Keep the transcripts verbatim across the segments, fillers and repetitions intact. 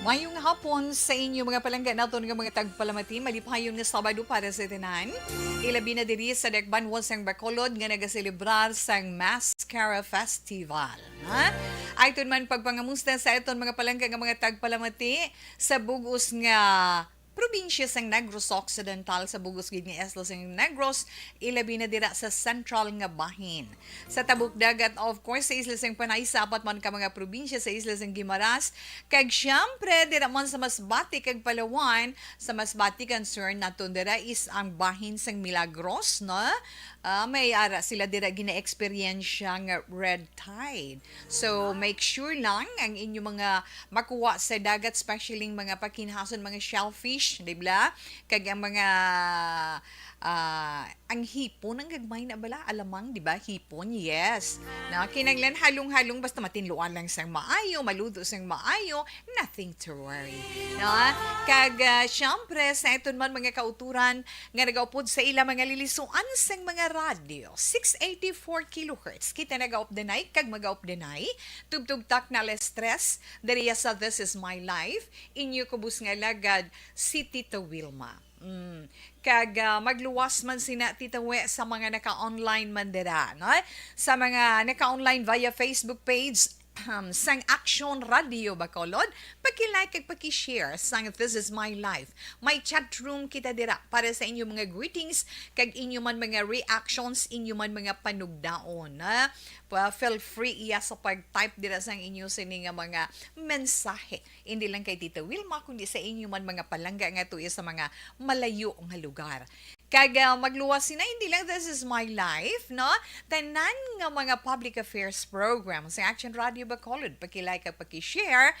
Mayong hapon sa inyo, mga palangga naton nga mga tagpalamati. Malipayon nga Sabado para sa tanan. Ilabi na diri sa dakbanan sang Bacolod nga nagaselebrar sang Mascara Festival. Ha? Aton man pagpangamusta sa aton mga palangga nga mga tagpalamati sa bug-os nga probinsya sang Negros Occidental, sa bug-os gid nga isla sang Negros, ilabi na dira sa sentral nga bahin. Sa tabok dagat, of course, sa isla sang Panay, sa apat man ka mga probinsya sa isla sang Guimaras, kag siyempre, dira man sa Masbate kag Palawan. Sa Masbate, concern naton dira is ang bahin sang Milagros, no? Ah, may ara sila dira gina-eksperyensya nga red tide. So, make sure lang ang inyo mga makuha sa dagat, especially mga pakinhason, mga shellfish, di ba? Kag ang mga, ah, ang hipon, ang gagmay na bala, alamang, di ba? Hipon, yes. Na, kinanglan halong-halong, basta matinluan lang sang maayo, maluto sang maayo, nothing to worry. No? Kag, ah, syempre, sa aton man mga kauturan nga nagaupod sa ila mga lilisuan sang mga radyo, six eighty-four kilohertz, kita nagaupdanay kag magaupdanay, tubtob takna alas tres, diriya sa This Is My Life, inyo kubos nga alagad, si Tita Wilma. Mm. Kag, ah, magluwas man sina, Tita We, sa mga naka-online man dira, no? Sa mga naka-online via Facebook page, um, sang Action Radio Bacolod, paki-like kag paki-share sang This Is My Life. May chat room kita dira para sa inyo mga greetings kag inyo man mga reactions, inyo man mga panugdaon, ha? Pa, feel free iya sa pag-type dira sang inyo sini nga mga mensahe. Hindi lang kay Tita Wilma, kundi sa inyo man mga palangga nga tuyo sa mga malayo nga lugar. Kag, ah, magluwas sina, hindi lang This Is My Life, no? Tanan nga mga public affairs program sa Action Radio Bacolod, paki-like kag paki-share.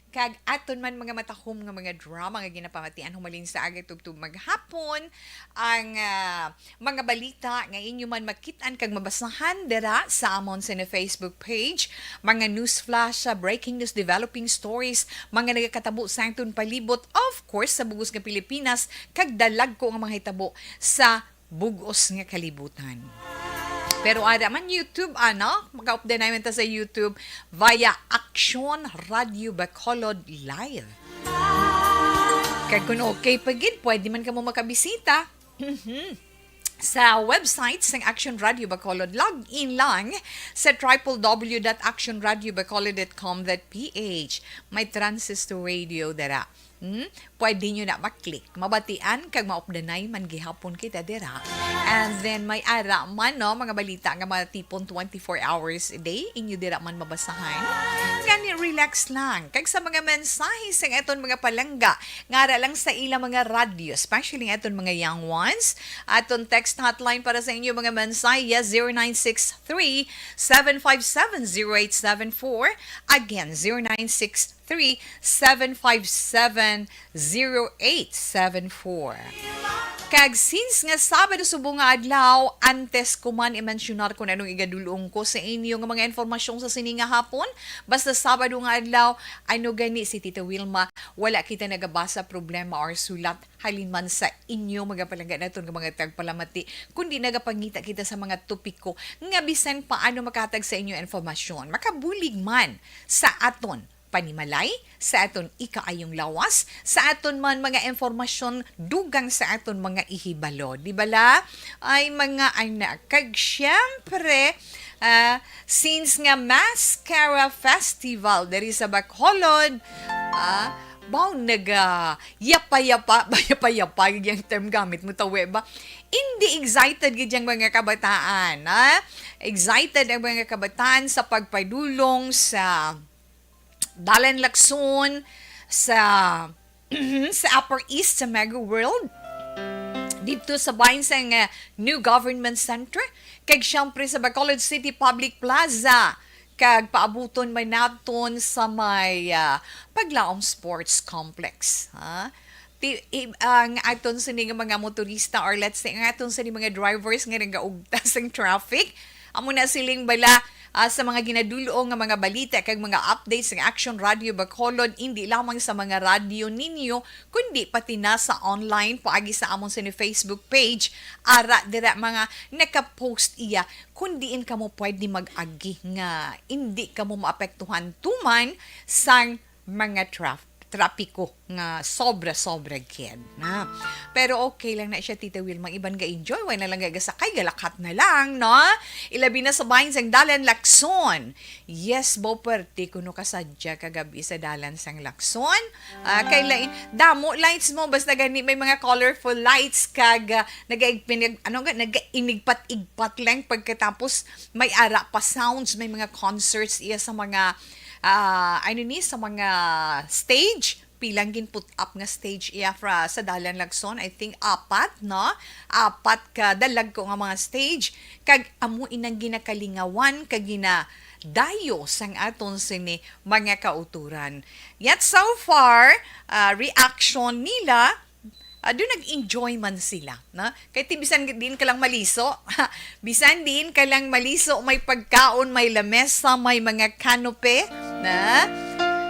Kag aton man mga matahom nga mga drama nga ginapamatian humalin sa aga tubtob maghapon, ang, ah, mga balita nga inyo man makit-an kag mabasahan dira sa amon sa Facebook page, mga news flash, sa breaking news, developing stories, mga nagakatabo sa aton palibot, of course, sa bug-os nga Pilipinas, kag dalagko nga mga hitabo sa bug-os nga kalibutan. Pero ara man YouTube, ano? Makaupdanay man ta sa YouTube via Action Radio Bacolod Live. Kag kung okay pa gid, pwede man kamo makabisita. Mhm. Sa website sang Action Radio Bacolod, log in lang sa triple W dot action radio bacolod dot com dot P H. May transistor radio dira. Hmm? Pwede nyo na ma-click. Mabatian kag maupdanay man gihapon kita dira. And then may ara man, no, mga balita nga matipon twenty-four hours a day, inyo dira man mabasahan. Gani, relax lang. Kag sa mga mensahe sa aton mga palangga, nga ara lang sa ila mga radyo, especially aton mga young ones, aton text hotline para sa inyo mga mensahe, zero nine six three, seven five seven, zero eight seven four. Again, zero nine six three, seven five seven, zero eight seven four. Kag since nga Sabado subong nga adlaw, antes ko man i-mensionar kung anong igadulong ko sa inyo nga mga informasyon sa sini nga hapon, basta Sabado nga adlaw, ano gani si Tita Wilma, wala kita nagabasa problema or sulat halin man sa inyo, mga palangga naton nga mga tagpalamati, kundi nagapangita kita sa mga topiko nga bisan paano makahatag sa inyo informasyon, makabulig man sa aton panimalay, sa aton ikaayong lawas, sa aton man mga impormasyon dugang sa aton mga ihibalo. Di bala? Ay, mga anak. Kag siyempre, ah, since nga Mascara Festival diri sa Bacolod, ah, baw naga yapa-yapa, ba yapa-yapa yung term gamit mo, tawe ba? Hindi excited gid yung mga kabataan, ha? Excited ang mga kabataan sa pagpadulong sa Dalan Lacson, sa, sa Upper East, sa Mega World, dito sa bahin sa nga New Government Center, kag siyempre sa Bacolod City Public Plaza, kag paabuton man naton sa may, ah, Paglaom Sports Complex, ha? Ti-, i-, ang aton sini nga mga motorista, or let's say, ang aton sini mga drivers nga nagaugtas ang traffic, amo na siling bala, ah, sa mga ginadulo nga mga balita kag mga updates ng Action Radio Bacolod, hindi lamang sa mga radyo ninyo, kundi pati na sa online, paagi sa amon sini Facebook page. Ara dira mga nakapost iya, kung diin kamo pwede mag-agi nga hindi kamo maapektuhan tuman sang mga traffic. trapiko nga sobra-sobra gid, na. Pero okay lang na siya, Tita Wilma, iban ga-enjoy, way na lang gasakay, galakat na lang, no? Ilabi na sa bahin sang Dalan Lacson. Yes, bo, perte kuno ka sadya kagabi sa Dalan sang Lacson. Ah, kay lain, damo lights mo, basta gani may mga colorful lights kag, ah, nagaig-, pinag-, ano nga, nagainigpat-igpat lang, pagkatapos may ara pa sounds, may mga concerts iya sa mga, ah, ano ni, sa mga stage. Pilang gin-put up nga stage iya fra sa Dalan Lacson? I think apat, no? Apat ka dalagko nga mga stage. Kag amo inang ginakalingawan kag ginadayo sang aton sini mga kauturan. Yet so far, ah, reaction nila, ah, do nag-enjoy man sila, no? Kay ti bisan diin ka lang maliso, bisan diin ka lang maliso, may pagkaon, may lamesa, may mga canopy, na?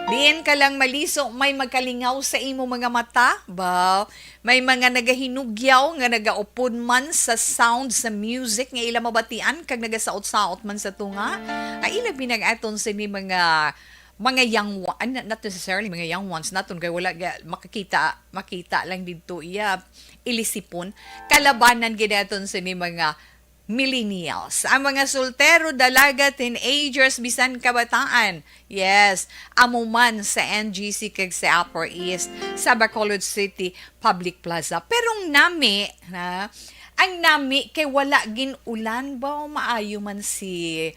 Diin ka lang maliso, may magkalingaw sa imo mga mata, ba? May mga nagahinugyaw nga nagaupod man sa sound sa music nga ila mabatian kag nagasaot-saot man sa tunga. Ay, ilabi nag aton sini mga, mga young wa-, ah, not necessarily mga young ones naton, kay wala ga-, makakita, makita lang didto iya ilisipon. Kalabanan gid naton sini mga millennials, ang mga soltero, dalaga, teenagers, bisan kabataan. Yes, amo man sa N G C kag sa Upper East, sa Bacolod City Public Plaza. Pero ang nami, ha, ang nami kay wala gin-ulan ba o maayo man si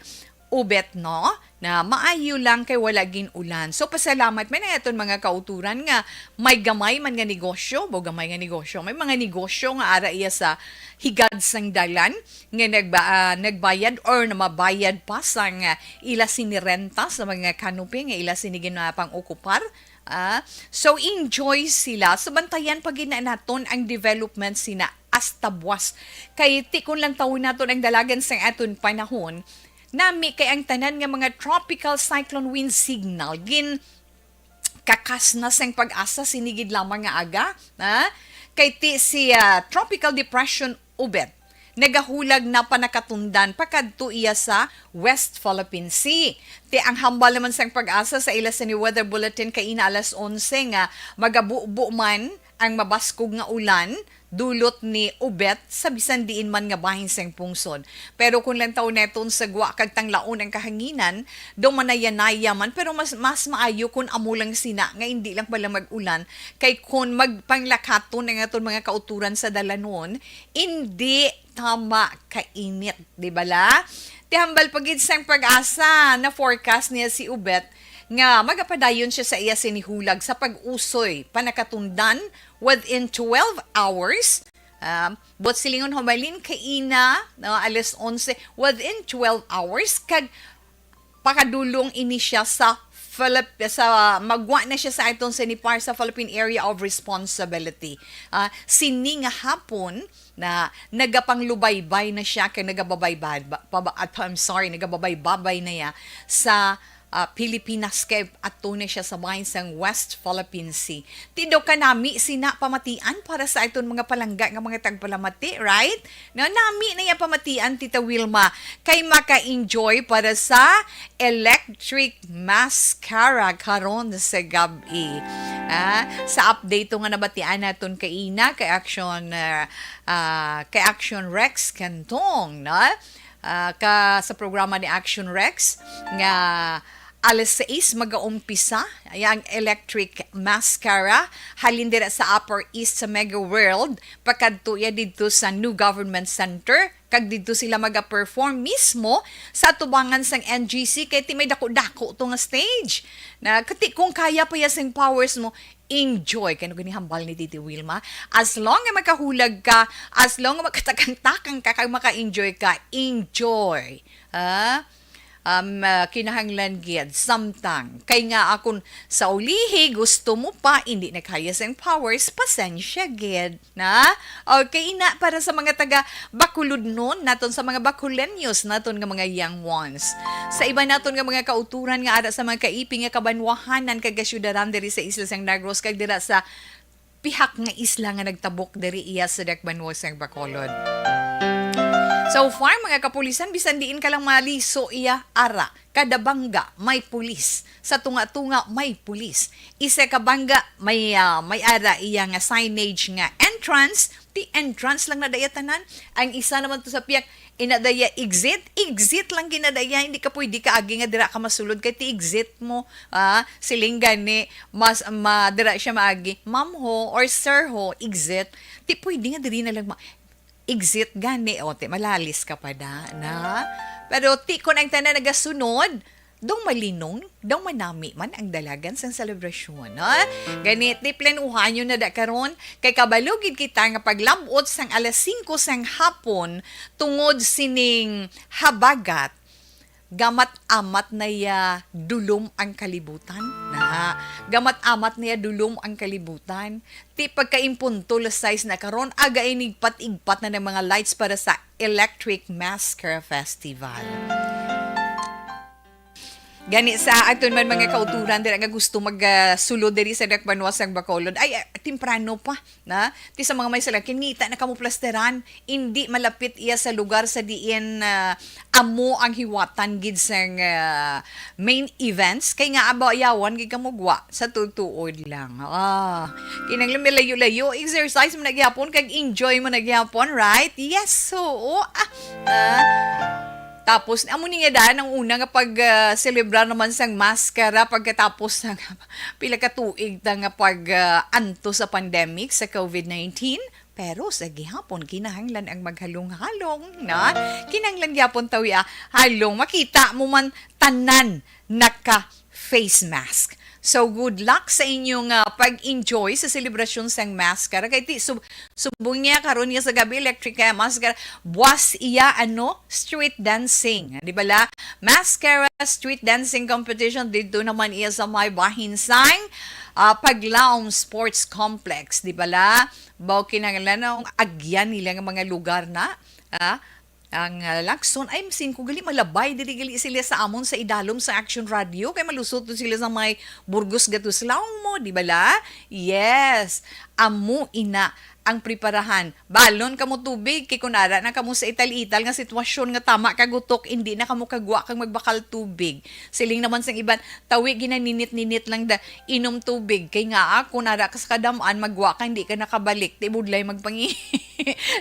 Ubet, no? Na maayo lang kay wala gin-ulan. So, pasalamat man ang aton mga kauturan nga may gamay man nga negosyo, bo, gamay nga negosyo. May mga negosyo nga ara iya sa higad sang dalan nga nagba-, ah, nagbayad or namabayad pa sang, ah, ila sini renta sa mga canopy nga ila sini ginapang-okupar. Ah, so enjoy sila. So bantayan pa gid na naton ang development sina hasta buwas. Kay ti kon lantawon naton ang dalagan sang aton panahon, nami kay ang tanan nga mga tropical cyclone wind signal gin kakas na sang PAGASA sini gid lamang nga aga, ha? Kay ti si, ah, Tropical Depression Ubet nagahulag na panakatundan pakadto iya sa West Philippine Sea. Ti ang hambal naman sang PAGASA sa ila sini weather bulletin kaina alas onse nga magabubo man ang mabaskog nga ulan dulot ni Ubet sa bisan diin man nga bahin sang pungsod. Pero kung lantaw neton sa gwa kag tanglaon ang kahanginan, daw manayanaya man, pero mas, mas maayo kung amo lang sina nga indi lang pala mag-ulan, kay kung magpanglakaton ang aton mga kauturan sa dalanon, indi tama kainit, di bala? Ti hambal pa gid sang PAGASA na forecast niya si Ubet nga magapadayon siya sa iya sinihulag sa pag-usoy panakatundan within twelve hours. Um, buot silingon, humalin kaina, no, alas onse, within twelve hours, kag pakadulong ini siya sa Philip-, sa, magwa na siya sa aton sini par sa Philippine Area of Responsibility. Ah, sini nga hapon na nagapanglubaybay na siya kay nagababaybay ba, pa, ba, at, I'm sorry, nagababaybabay na ya sa, ah, Pilipinas kay ato na siya sa bahin sang West Philippine Sea. Ti daw kanami sina pamatian para sa aton mga palangga nga mga tagpalamati, right? No, nami na iya pamatian, Tita Wilma, kay maka-enjoy para sa Electric Mascara karon sa gab-i. Ah, sa update to nga nabatian naton kaina kay Action, ah, ah, kay Action Rex Cantong, no? Ah, ka, sa programa ni Action Rex nga alas sais magaumpisa ang Electric Mascara halin dira sa Upper East sa Mega World, pakadto iya didto sa New Government Center, kag didto sila maga-perform mismo sa atubangan sang N G C, kay ti may dako-dako to nga stage. Na, kati kung kaya pa ya sing powers mo, enjoy. Kay ano gani hambal ni Titi Wilma? As long nga makahulag ka, as long nga makatakang-takang ka, kag maka-enjoy ka, enjoy. Ha? Um, ah, kinahanglan gid, samtang. Kay nga akon sa ulihi, gusto mo pa, hindi na kaya sang powers, pasensya gid. Na? Okay na para sa mga taga Bacolodnon naton, sa mga Bacoleños naton nga mga young ones. Sa iban naton nga mga kauturan nga ara sa mga kaipi nga kabanwahanan kag kasyudaran diri sa isla sang Negros kag dira sa pihak nga isla nga nagtabok diri iya sa dakbanwa sang Bacolod. So far, mga kapulisan, bisan diin ka lang maliso iya, ara, kada bangga may pulis, sa tunga-tunga may pulis. Isa ka bangga may, ah, may ara iya nga signage nga entrance, ti entrance lang na daya tanan. Ang isa naman to sa piyak, ina daya exit, exit lang gina daya, hindi ka pwede kaagi nga dira ka masulod kay ti exit mo, ah, siling gani, mas, ma, dira siya maagi, "Ma'am ho," or "Sir ho, exit." Ti pwede nga diri na lang ma-, exit gani, o, ti malalis ka pa na, na. Pero ti kon ang tanan nagasunod, daw malinong, daw manami man ang dalagan sang selebrasyon, ha? Gani, ti planuhanyo na da karon, kay kabalo gid kita nga paglab-ot sang alas singko sang hapon, tungod sining habagat, gamat-amat na iya dulom ang kalibutan. Na, gamat-amat na iya dulom ang kalibutan. Ti pagkaimpunto las sais na karon, aga inigpat-igpat na ng mga lights para sa Electric Maskara Festival. Gani sa aton man mga kauturan dira nga gusto mag, ah, sulod diri sa Dakbanwa sang Bacolod. Ay, ah, temprano pa, na? Ti sa mga may sala, kinita na kamo plasteran, indi malapit iya sa lugar sa diin, ah, amo ang hiwatan gid sang, ah, main events. Kay nga abayawan gid kamo gwa sa tutuod lang. Ah, kinahanglan may layo-layo, exercise mo na gyapon, kag enjoy mo na gyapon, right? Yes, oo. Ah, ah. Tapos, amo ni nga daan ang una nga pag, ah, selebrar naman sang maskara pagkatapos sang pila ka tuig ta nga pag, ah, anto sa pandemic sa covid nineteen. Pero sa gihapon, kinahanglan ang maghalong-halong, na? Kinahanglan gyapon tawi, ah, halong. Makita mo man tanan naka face mask. So, good luck sa inyong, ah, pag-enjoy sa selebrasyon sang maskara. Kay ti, sub-, subong niya, karon niya sa gabi, electric, ah, maskara. Buwas iya, ano, street dancing. Di ba la? Maskara street dancing competition. Dito naman iya sa may bahin sang, ah, Paglaom Sports Complex. Di ba la? Baw kinahanglan ang agyan nila nga mga lugar na, ah, ang, ah, Lacson, ay, masingko gali, malabay, dili gali sila sa amon sa idalom sa Action Radio, kay malusot to sila sa may Burgos Gatuslaw mo, di ba la? Yes, amo ina ang preparahan. Balon kamo tubig, kay kun ara na kamo sa ital-ital nga sitwasyon nga tama kagutok, hindi na kamo kagwa kag magbakal tubig. Siling naman sang iban, tawi ginaninit-ninit lang da, inom tubig. Kay nga, ah, kun ara ka sa kadam-an, magwa ka, hindi ka nakabalik. Di budlay magpangi-,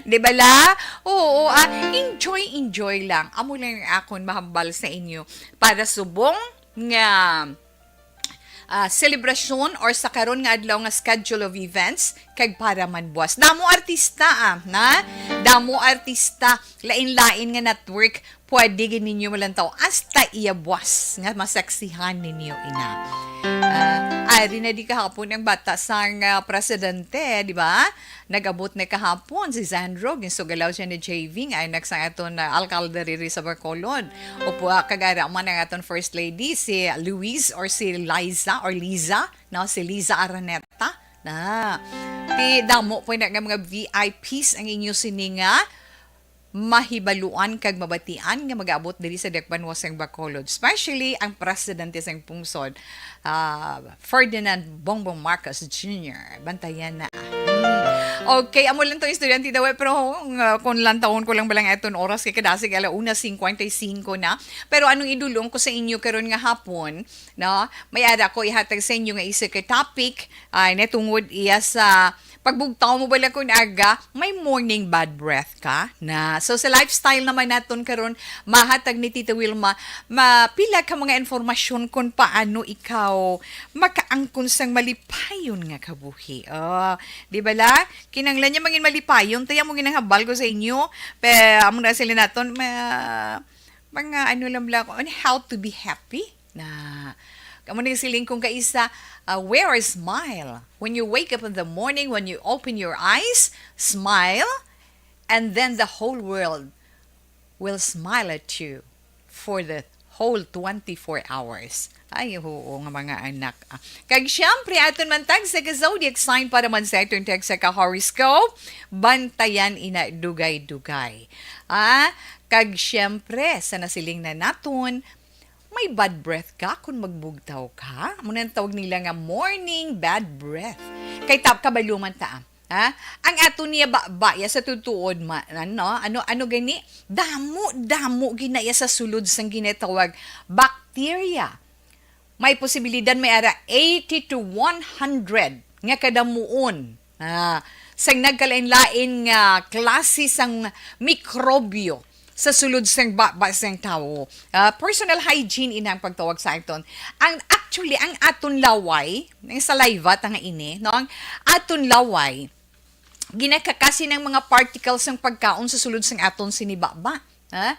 di ba la? Oo, ah, enjoy, enjoy lang. Amo lang ang akon mahambal sa inyo para subong nga, ah, selebrasyon or sa karon nga adlaw nga schedule of events kag para man buwas. Damo artista, ah, na? Damo artista, lain-lain nga network, pwede gid ninyo malantaw hasta iya buwas nga masaksihan ninyo ina. Ah, ari na di kahapon ang bata sang, ah, presidente, di ba? Nag-abot na kahapon si Sandro, ginsugalaw siya ni J V, nga anak sang aton, ah, alkalde riri sa Bacolod. Upo, ah, kag ara man ang aton First Lady, si Luis or si Liza or Liza, no? Si Liza Araneta. Na. Ti damo po na nga mga V I Ps ang inyo sini nga mahibaluan kag mabatian nga mag-abot diri sa Dakbanwa sang Bacolod, especially ang presidente sang pungsod, ah, Ferdinand Bongbong Marcos Junior. Bantayan na. Hmm. Okay, amo lang tong estudyante daw, eh, pero, uh, kung lantawon ko lang balang aton oras, kay kadasig ala una cincuenta y cinco na. Pero anong idulong ko sa inyo karon nga hapon, no? May ara ko ihatag sa inyo nga isa ka topic, ay, natungod iya sa pagbugtaw mo bala kun aga, may morning bad breath ka na. So, sa lifestyle naman naton karon, mahatag ni Tita Wilma, mapila ka mga informasyon kung paano ikaw makaangkon sang malipayon nga kabuhi. Oh, di ba la? Kinanglan niya mangin malipayon, tayo mo ginahambal ko sa inyo. Pe, amo na sila naton, ma-, mga ano lang bala ko, on how to be happy. Na, kamo ning siling kong kaisa, uh, wear a smile. When you wake up in the morning, when you open your eyes, smile, and then the whole world will smile at you for the whole twenty-four hours. Ay, oo nga mga anak. Ah, kag siyempre, aton man tag sa ka-zodiac sign para man sa aton tag sa ka-horoscope. Bantayan ina dugay-dugay. Ah, kag siyempre, sa nasiling na naton, may bad breath ka kung magbugtaw ka. Amo na ang tawag nila nga morning bad breath. Kay tap kabaluman ta, ah. Ha? Ang aton niya ba, ba ya sa tutuod ma, ano, ano, ano gani? Damo, damo gina ya sa sulod sang ginatawag bacteria. May posibilidad may ara eighty to one hundred nga kadamuon, ah, sang nagkalain-lain nga klase sang mikrobyo sa sulod sang baba sang tawo. Ah, personal hygiene ina ang pagtawag sa aton. Ang, actually, ang aton laway, ang saliva ta nga ini, no? Ang aton laway, ginakakasi ng mga particles sang pagkaon sa sulod sang aton sini baba. Ha?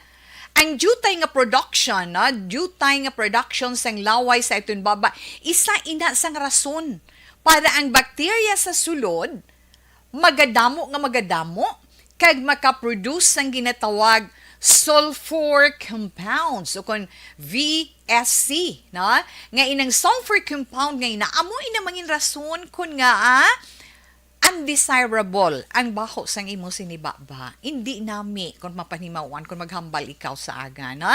Ang diutay nga production, no? Diutay nga production sang laway sa aton baba, isa ina sang rason para ang bakterya sa sulod magadamo nga magadamo kag makaproduce sang ginatawag sulfur compounds o kon V S C, no? Nga inang sulfur compound nga ina, amo ina mangin rason kon nga, ah, undesirable ang baho sang imo sinibaba. Indi nami kon mapanimawan, kon maghambal ikaw sa aga, no?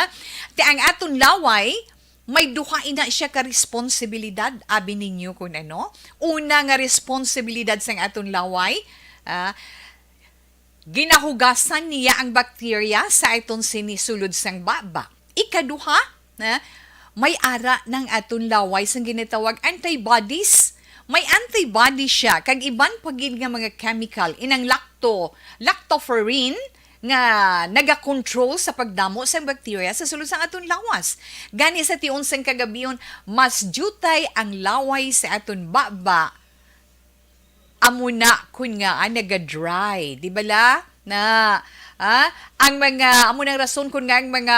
Ti ang aton laway, may duha ina siya ka responsibilidad, abi ninyo kun ano. Una nga responsibilidad sang aton laway, ah, ginahugasan niya ang bakterya sa aton sini sulod sang baba. Ikaduha, na may ara ng aton laway sang ginatawag antibodies. May antibody siya kag iban pa gid nga mga chemical, inang lacto, lactoferrin, nga nagakontrol sa pagdamo sang bakterya sa sulod sang aton lawas. Gani sa tion sang kagabion, mas diutay ang laway sa aton baba. Amo na kun nga, ah, naga-dry, di bala? Na, ah, ang mga, amo nang rason kun nga ang mga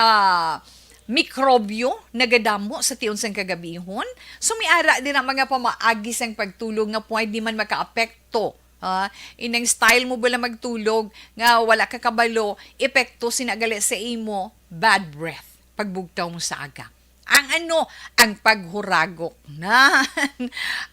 mikrobyo nagadamo sa tion sang kagabihon. So, may ara din ang mga pamaagi sang pagtulog nga pwede man makaapekto. Ah, inang style mo bala magtulog nga wala ka kabalo, epekto sina gali sa imo bad breath, pagbugtaw mo sa aga. Ang ano, ang paghuragok na.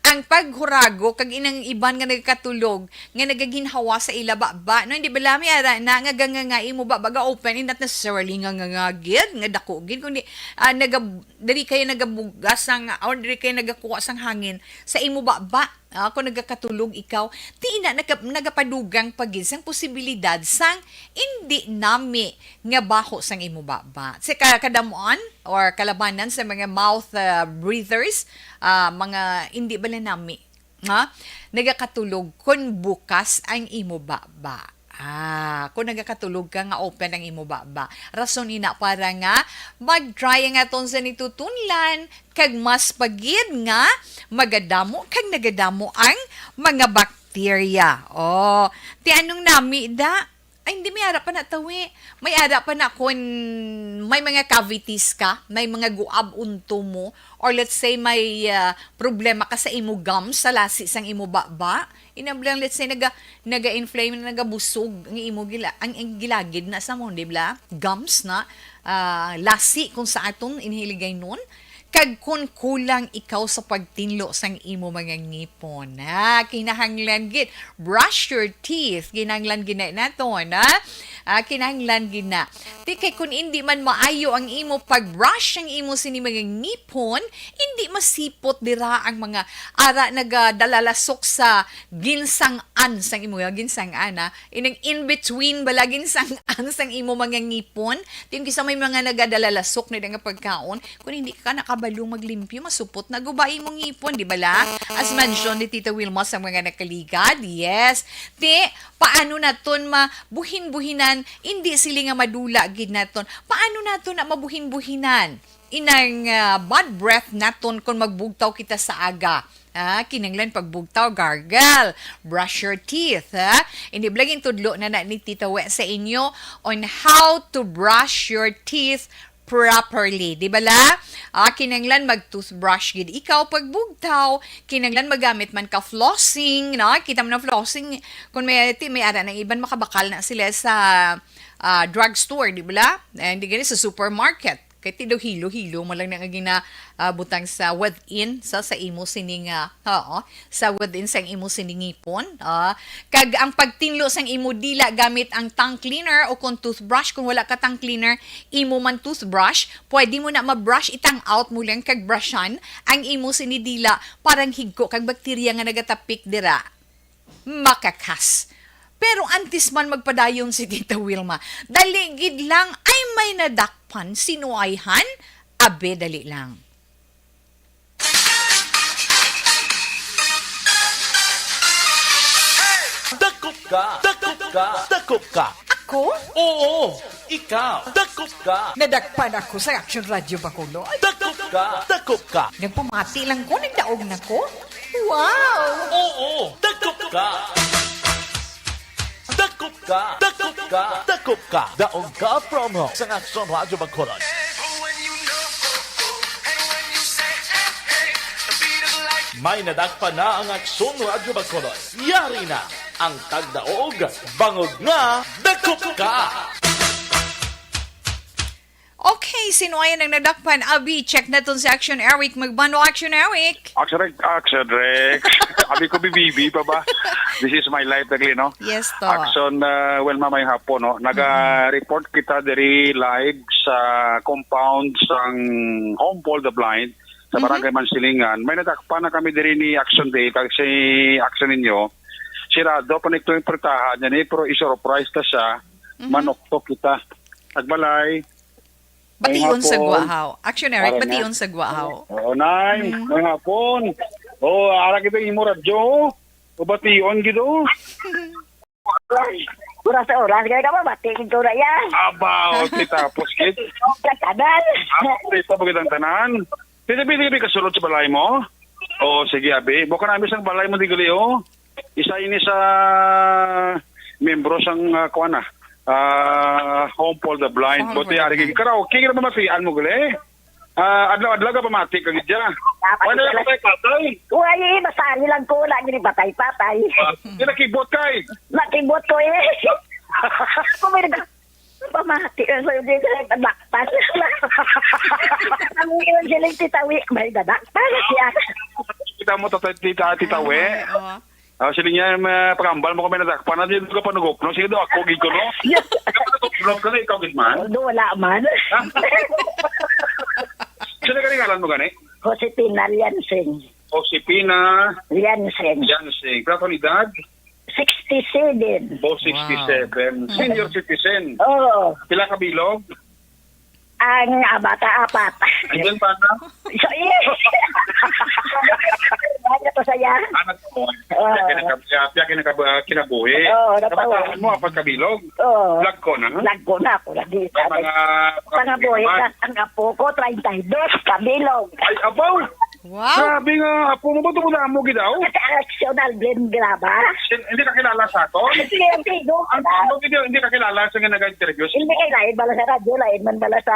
Ang paghuragok, kag inang iban nga nagkatulog, nga nagaginhawa sa ila baba. No, hindi bala may ara na nga gangangai mo baba ga open, and not necessarily nga ngangagid, nga dako gid, kundi, ah, naga-, diri kayo nagabugas ang, or diri kayo nagakuha sang hangin sa imo baba. Ah, kung nagakatulog ikaw, ti ina nagap-, nagapadugang pa gid sang posibilidad sang indi nami nga baho sang imo baba. Sa ka-, kadamuan or kalabanan sa mga mouth, ah, breathers, ah, mga indi bala nami, ha? Nagakatulog kun bukas ang imo baba. Ah, kung nagakatulog ka nga open ang imo baba. Rason ina para nga mag-try ang aton sa nitutunlan, kag mas pa gid nga magadamo kag nagadamo ang mga bakterya. Oh, ti anong nami da? Ay, hindi, may ara pa na tawi. May ara pa na kung may mga cavities ka, may mga guab unto mo, or let's say may, ah, problema ka sa imo gums, sa lasi sang imo baba. Inablang, let's say, naga-, naga-inflame na, nagabusog ang imo gila-, ang, ang gilagid na sa mo, di ba? Gums na, ah, lasi kung sa aton inhiligay nun. Kag kun kulang ikaw sa pagtinlo sang imo mga ngipon, ah, kinahanglan gid brush your teeth. Kinahanglan gid na naton, ah. Ah, kinahanglan gid na. Ti kay kun indi man maayo ang imo pag-brush ang imo sini mga ngipon, indi masipot dira ang mga ara nagadalasok sa ginsang-an sang imo, ah, ginsang-an, ah. Inang in between bala ginsang-an sang imo mga ngipon. Ti yung kisa may mga nagadalasok na nga pagkaon, kung hindi ka nakabalo maglimpyo, masupot na guba imong ngipon, di bala? As mentioned ni Tita Wilma sa mga nakaligad, yes. Ti, paano naton mabuhin-buhinan? Hindi sila nga madula gid naton. Paano naton na mabuhin-buhinan? Inang, ah, bad breath naton kung magbugtaw kita sa aga. Ah, kinahanglan pagbugtaw, gargle, brush your teeth, ha? Hindi bala gintudlo na na ni Tita We sa inyo on how to brush your teeth properly, di bala? Ah, kinahanglan mag-toothbrush gid ikaw pagbugtaw, kinahanglan magamit man ka flossing, no? Kita mo na flossing, kung may, ti-, may ara ng iban makabakal na sila sa, ah, drugstore, di bala? Eh, hindi gani sa supermarket. Kay ti daw hilo-hilo mo lang na nga gina, ah, butang sa within sa, sa imo sining, ah, oo, sa within sang imo sining ngipon. Ah, kag ang pagtinlo sang imo dila gamit ang tongue cleaner o kung toothbrush, kung wala ka tongue cleaner, imo man toothbrush, pwede mo na ma-brush, itang out mo lang kag brushan ang imo sini dila para ang higko kag bakterya nga nagatapik dira. Makakas. Pero antes man magpadayon si Tita Wilma, dali gid lang ay may nadakpan sinuayhan. Abe, dali lang. Dakop ka! Dakop ka! Dakop ka! Ako? Oo! Ikaw! Dakop ka! Nadakpan ako sa Action Radio Bacolod. Dakop ka! Dakop ka! Nagpamati lang ko, nagdaog na ko. Wow! Oo! Dakop ka! Dakop ka! Dakop ka! Dakop ka! Daog ka promo sa Action Radio Bacolod. May nadakpan na ang Action Radio Bacolod. Yari na ang tagdaog, bangod nga dakop ka! Okay, sinuayan ang nadakpan. Abi, check naton si Action Eric. Magbanwa, Action Eric. Action Rex, Action Rex. Abi ko, bibibi pa ba? This is my life, dagli, no? Yes, to. Action, uh, well, mamayong hapon, no? Naga-report kita diri live sa compound sang Home for the Blind sa Barangay Mansilingan. May nadakpan na kami diri ni Action Day, kag si Action ninyo. Sirado pa nito yung portahan niya ni, pero i-surprise ta siya. Manuktok kita. Agbalay. Bation sa Hapon. Guahaw. Action Eric, Ara na. Bation sa Guahaw. Oo, Nay. May hapon. Oo, ara kita imo radyo. O, bation gid, oh. Oras sa oras, kaya ka mabati, ito na yan. Aba, okay, tapos, kid. Sa tanan. Ako, ito, pag itang tanan. Pwede, pwede, pwede kasulod sa balay mo? Oo, sige, abi. Buka namin sang balay mo, di gali, oh. Isa ini sa membro sang, ah, kuwan na, ah, Home for the Blind. Home Buti, for the ari, Blind. Karaoke, kira mamati, ano mo gali? Ah, adlaw-adlaw ka pamati ka gid dya. Wala na patay-patay. Uy, masali lang ko, wala gini patay-patay. Ah, di nakibot kay. Nakibot ko eh. Ako may nag-, pamati ka sa hindi ka nagdakpan. Ang iyon silang titawi, may dadakpan na siya. Kita mo, tata-, tita, tita, we. Ay, oo. Ah, sila niya, may pagambal mo kami nadakpan na, di ka panugop, no? Sige daw, ako, gid ko, no? Yes. Panugop ka na, ikaw, gid man. Although wala man. Sino ka ngalan mo gani? Josepina Liansing. Josepina Liansing. Yansing. Pila ka edad? Sixty-seven. O, sixty-seven. Senior citizen. Oo. Pila ka bilog? Ang ah, bata apat. Ayun pa na. So, yes. Ano to saya? Anak ko. Oo. Kaya kinakab-, kaya kinakab-, kinabuhi. Oo, Kabataan natawa. mo, apat ka bilog. Oo. Vlog ko na. Lagko na ako lagi. May mga Pangabuhi ka, ang apo ko, treinta y dos, kabilog. Ay, abaw! Wow! Grabe nga, apo mo ba ito mo gid daw? At Action Alvin Graba. Hin-, hindi ka kilala sa ato? Sige, ang tigo. Ang tawag, hindi, hindi ka kilala sa nga nag-interview. Hindi kay lain bala sa radyo, lain man bala sa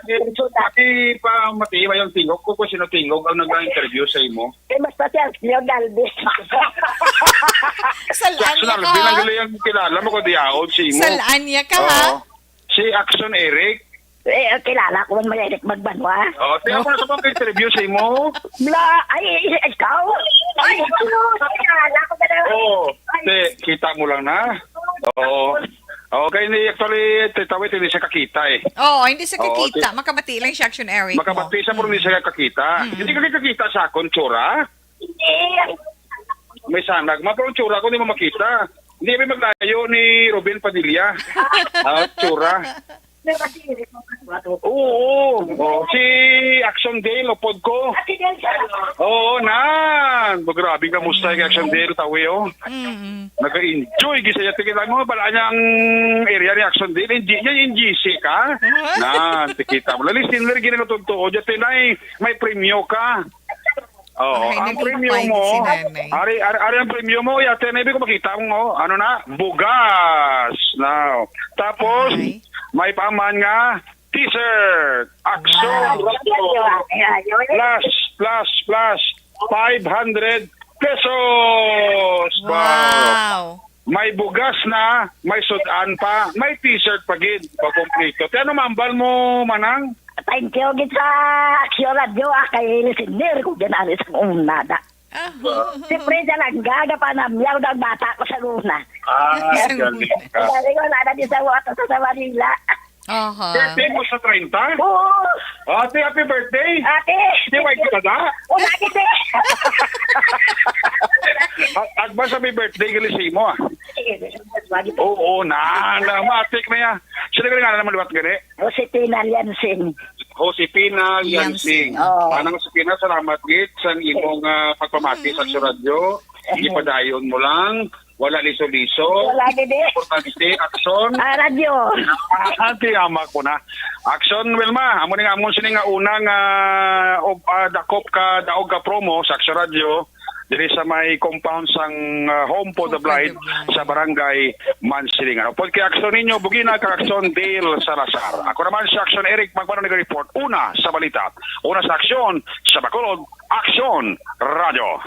personal. Pati pa mati ba yung tingog ko kung sino tingog ang nag-interview sa imo? Eh, basta si Action Alvin. Salaan niya Sabi ka, ha? Lang yung kilala mo ko di aon si imo. Salaan niya ka, ha? Oo. Si Action Eric. Eh, kilala ko man may Eric Magbanwa. Oh, tiyan mo na sa mga interview sa imo. Bla, ay, ikaw? Ay, kilala ko na. Oo. Te, kita mo lang na. Oo. Okay, ni actually, titawit, hindi siya kakita eh. Oo, hindi sa Oo, kakita. ti- Makabati lang siya, Action Eric. Makabati siya, pero hindi siya kakita. Hindi ka kakita sa akon, tsura. May sanag. Ma, pero tsura ko, hindi mo makita. Hindi kami maglayo ni Robin Padilla. Ah, tsura. Oo. Oh, si Action Dale, upod ko. Oo, nan. Grabe ka, musta kay Action Dale, tawi, oh. Mm. Nag-enjoy, gisa niya. Tingin mo, bala niya ang area ni Action Dale. Hindi niya yung G C ka. Nan, tikita mo. Lali, sinler, gini na totoo. Diyan, tinay, may premyo ka. Oo, Ay, ang nag-invite premyo mo, si Nanay. Ari, ari, ari ang premyo mo, yate na ibig ko makita mo, oh. Ano na? Bugas. Now, tapos, Ay. May paman nga t-shirt. Action. Wow. Plus, plus, plus. Five hundred pesos. Wow. May bugas na, may sudan pa, may t-shirt pa gid, pakomplito. Ti ano mambal mo, manang? Thank you gid sa Action Radio, ah, kay listener ko gid ani sa una da. Aho. Si Frida lang gaga pa na miyaw ng bata ko sa una. Ah, Sa galing una. ka. Dali ko na di sa wata sa Manila. Aha. Birthday mo sa treinta? Oo. Ate, happy birthday. Ate. Di ba ikaw na? Wala, ate. At, at ba sa may birthday gali sa imo, ah? Oo, na, na, matik na ya. Sino ka nga naman liwat gani? Josefina Liansing. Josefina Liansing. Liansing. Oo. Manang Josefina, salamat gid sa imong, ah, pagpamati sa Aksyon Radyo. Gipadayon mo lang. Wala liso-liso. Wala, dede. Importante, aksyon. Ah, radyo. Ah, tiyama ko na. Aksyon, Wilma. Amo ni nga, amo sini nga unang, ah, ob-, ah, dakop ka, daog ka promo sa Aksyon Radyo. Diri sa may compound sang, ah, Home for the Blind sa Barangay Mansilingan. Upod kay Aksyon ninyo, Bugina, kag Aksyon Dale Salazar. Ako naman si Aksyon Eric, magmano nag-report. Una sa balita, una sa aksyon, sa Bacolod, Aksyon Radyo.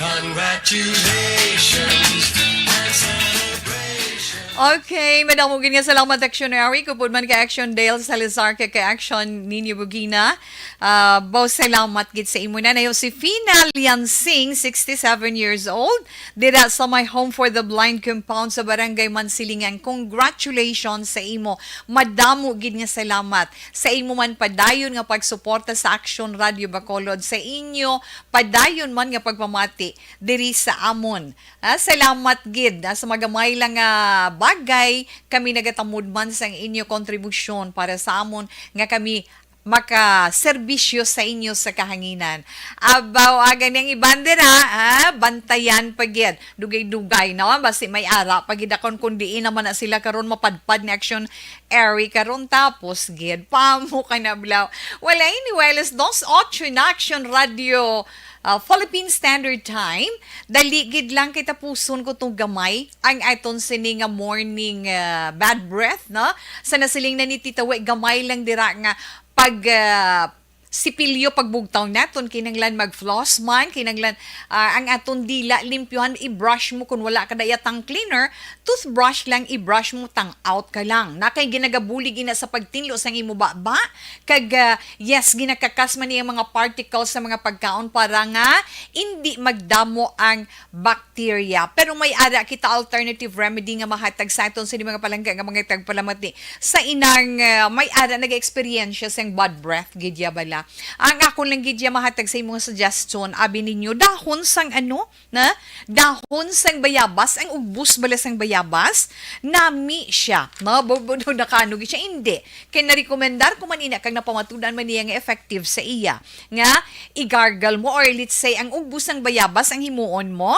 Congratulations and celebrations. Okay, madamo gid nga salamat, Aksyon Eric, upod man kay Aksyon Dale Salazar, kay, kay Aksyon ninyo, Bugina. Ah, baw salamat gid sa imo na, na Josefina Liansing, sixty-seven years old, dira sa may Home for the Blind compound sa Barangay Mansilingan. Congratulations sa imo. Madamo gid nga salamat sa imo man padayon nga pagsuporta sa Aksyon Radyo Bacolod, sa inyo padayon man nga pagpamati diri sa amon. Ah, salamat gid, ah, sa magamay lang nga bagay, kami nagatamod man sang inyo kontribusyon para sa amon nga kami makaserbisyo sa inyo sa kahanginan. Abaw, aga niyang ibandera, ha? Bantayan pa gid. Dugay-dugay, no? Basi may ara pa gid akon kung diin naman na sila karon mapadpad ni Aksyon Eric karon tapos gid. Pamo ka na, blaw. Well, anyway, alas dos ocho na, Aksyon Radyo, ah, Philippine Standard Time. Dali gid lang kay tapuson ko tong gamay ang aton sini nga morning, ah, bad breath, no? Sa nasiling na ni Tita We, gamay lang dira nga pag, ah, sipilyo pagbugtaw naton, kinahanglan mag-floss man, kinahanglan, ah, ang aton dila limpyuhan, i-brush mo kung wala ka daya tongue cleaner, toothbrush lang, i-brush mo, tang out ka lang. Na kay ginagabulig ina sa pagtinlo sang imo baba, kag, ah, yes, ginakakas man iyang mga particles sa mga pagkaon para nga indi magdamo ang bacteria. Pero may ara kita alternative remedy nga mahatag sa aton sa mga palangga nga mga tagpalamati. Sa inang, ah, may ara nag-eksperyensya sang bad breath gid ya bala. Ang akon lang gid ya mahatag sa imong suggestion, abi ninyo, dahon sang ano, na? Dahon sang bayabas, ang ugbos bala sang bayabas, nami siya. No? Bu-, bu-, nakano gid siya? Hindi. Kay narekomendar ko man ina kag napamatudan man niya nga effective sa iya. Nga, i-gargle mo or let's say, ang ugbos sang bayabas ang himuon mo,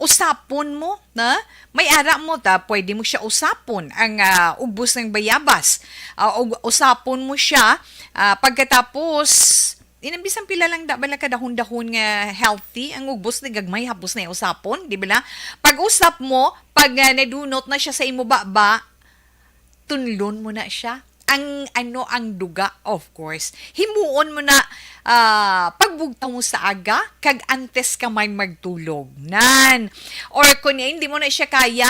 usapon mo, na? May ara mo ta, pwede mo siya usapon, ang, ah, ugbos sang bayabas. Ah, ug usapon mo siya, ah, pagkatapos, inang bisan pila lang da bala ka dahon-dahon nga healthy, ang ugbos na gagmay hapos na usapon, di bala? Pag usap mo, pag, ah, nadunot na siya sa imo baba, tunlon mo na siya. Ang ano, ang duga, of course. Himuon mo na, ah, pagbugtaw mo sa aga, kag antes ka man magtulog. Nan. Or kung hindi mo na siya kaya,